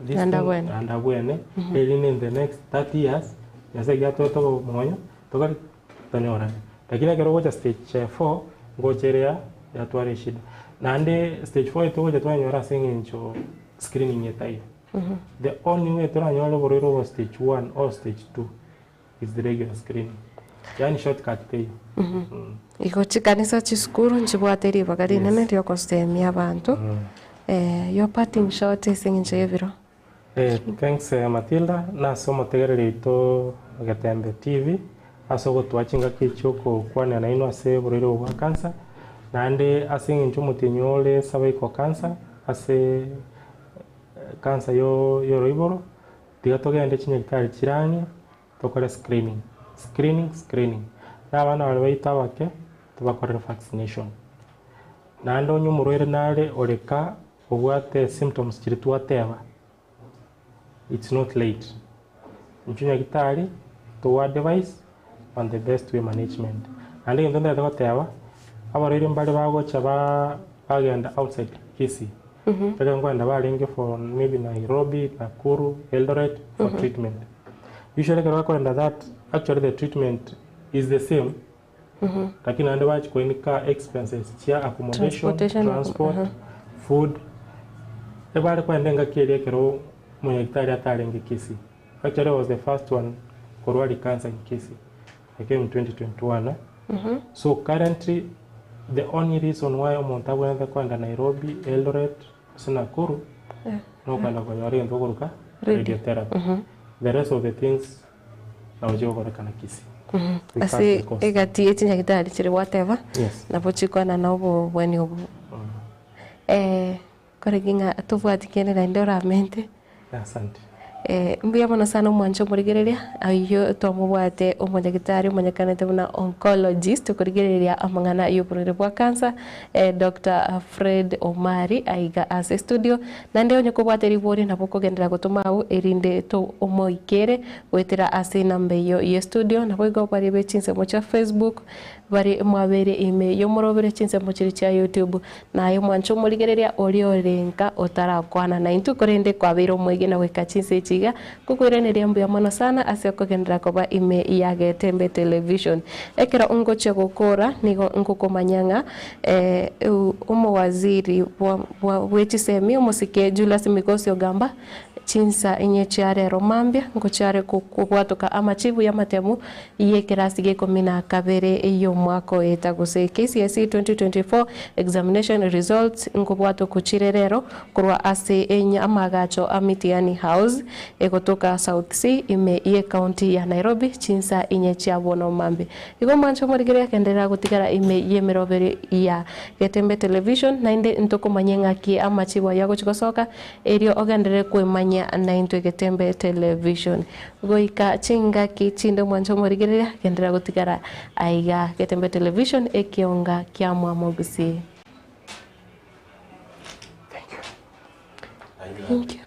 this Naende thing abwene. naende abwene, erinde in the next 30 years, Nyasaye ekiagera toete omoyo, tokore ki? Tonyorane. Lakini ekero ogocha stage 4, ngocha ere ya yatwara eshida. Naende stage 4 etogocha twanyora ase eng'encho screening etaiyo. The only way toranyore oborwaire obo stage 1 or stage 2 is the regular screening. Yaani shortcut teiyo. Igo chikanisa chisukuru nchibwate ribaga rinene riogosemia abanto. Your parting shot ase eng'encho y'ebiro. Thanks Matilda nase omotegereri oito Getembe TV ase ogotoa chingaki echi okokwanera nainwe ase oborwaire obo bwa cancer naende ase eng'encho omotienyi ore cervical cancer ase cancer yoroiboro tiga togende chinyagitari chire ang'e tokore screening, screening, screening na abana baria baito abake tobakorere vaccination naende onye omorwaire nare ore ka Obwate symptoms chiria twateba it's not late inchuo nyagitari togo advise on the best way management naende egento ntagete goteba abarwaire mbare bagocha ba bagenda outside Kisii ekero nkoenda barenge for maybe Nairobi, Nakuru, Eldoret for treatment usually ekero bakoenda that actually the treatment is the same Lakini naende bachia koinika expenses chia accommodation, Transportation, transport, aha. food. Ebare koenda engaki eria ekero omonyagitari atarenge Kisii. Actually I was the first one korwari cancer in Kisii. I came in 2021 eh. So currently the only reason why omonto abwenerete koenda Nairobi, Eldoret gose Nakuru nokogenda konyora egento okoruka Radio. radiotherapy. The rest of the things nabo chigokorekana Kisii. We cut Ase the cost. egati ye chinyagitari chiria gwateba, Yes. nabo chikoenana obobweni obwo. Eh, korenge ng'a tobwati kende naende oramente. Asante. Eh, mbuya mono sana omwancho omorigereria, ayio twamobwate omonyagitari omanyekanete buna oncologist okorigereria amang'ana y'oborwaire bwa cancer, eh, Doctor Fred Omari aiga ase estudio, Naende onye kobwate riborio nabo okogenderera gotoma agwo erinde tomoikere goetera ase enamba eyio ye studio. Naboigo baria be chinsemo chia Facebook bare mwabeire ime y'omorobere chinsemo chiria chia YouTube. Naye omwanche omorigereria oria ore nka otarakwana naintwe korende kwabeire omwegena goika chinsa echi iga, ngokoiraneria mbuya mono sana ase okogenderera koba ime ya Getembe Television. Ekero ngochia gokora nigo ngokomanya ng'a Omowaziri bwe chisemi omosike Julius Migosi Ogamba chinsa inye chia rero mambia ngochiare kobwatoka amachibu y'amatemu y'ekerasi gia ikomi na kabere y'omwaka oeta gose KCSE 2024 examination results nkobwatokwa chire rero korwa ase amaagacho a Mitihani House egotoka South C ime y'ecounty ya Nairobi chinsa inye chia bono mambia. Igo omwancho omorigereria agenderera gotigara ime y'emeroberi ya Getembe Television, naende ntokomanye ng'aki amachibu ayio agochia gosoka, erio ogenderere kwemanyia naintwe Getembe Television. Goika chingaki chinde omwancho omorigereria, genderera gotigara aiga Getembe Television, ekionga kia Mwamogusii. Thank you.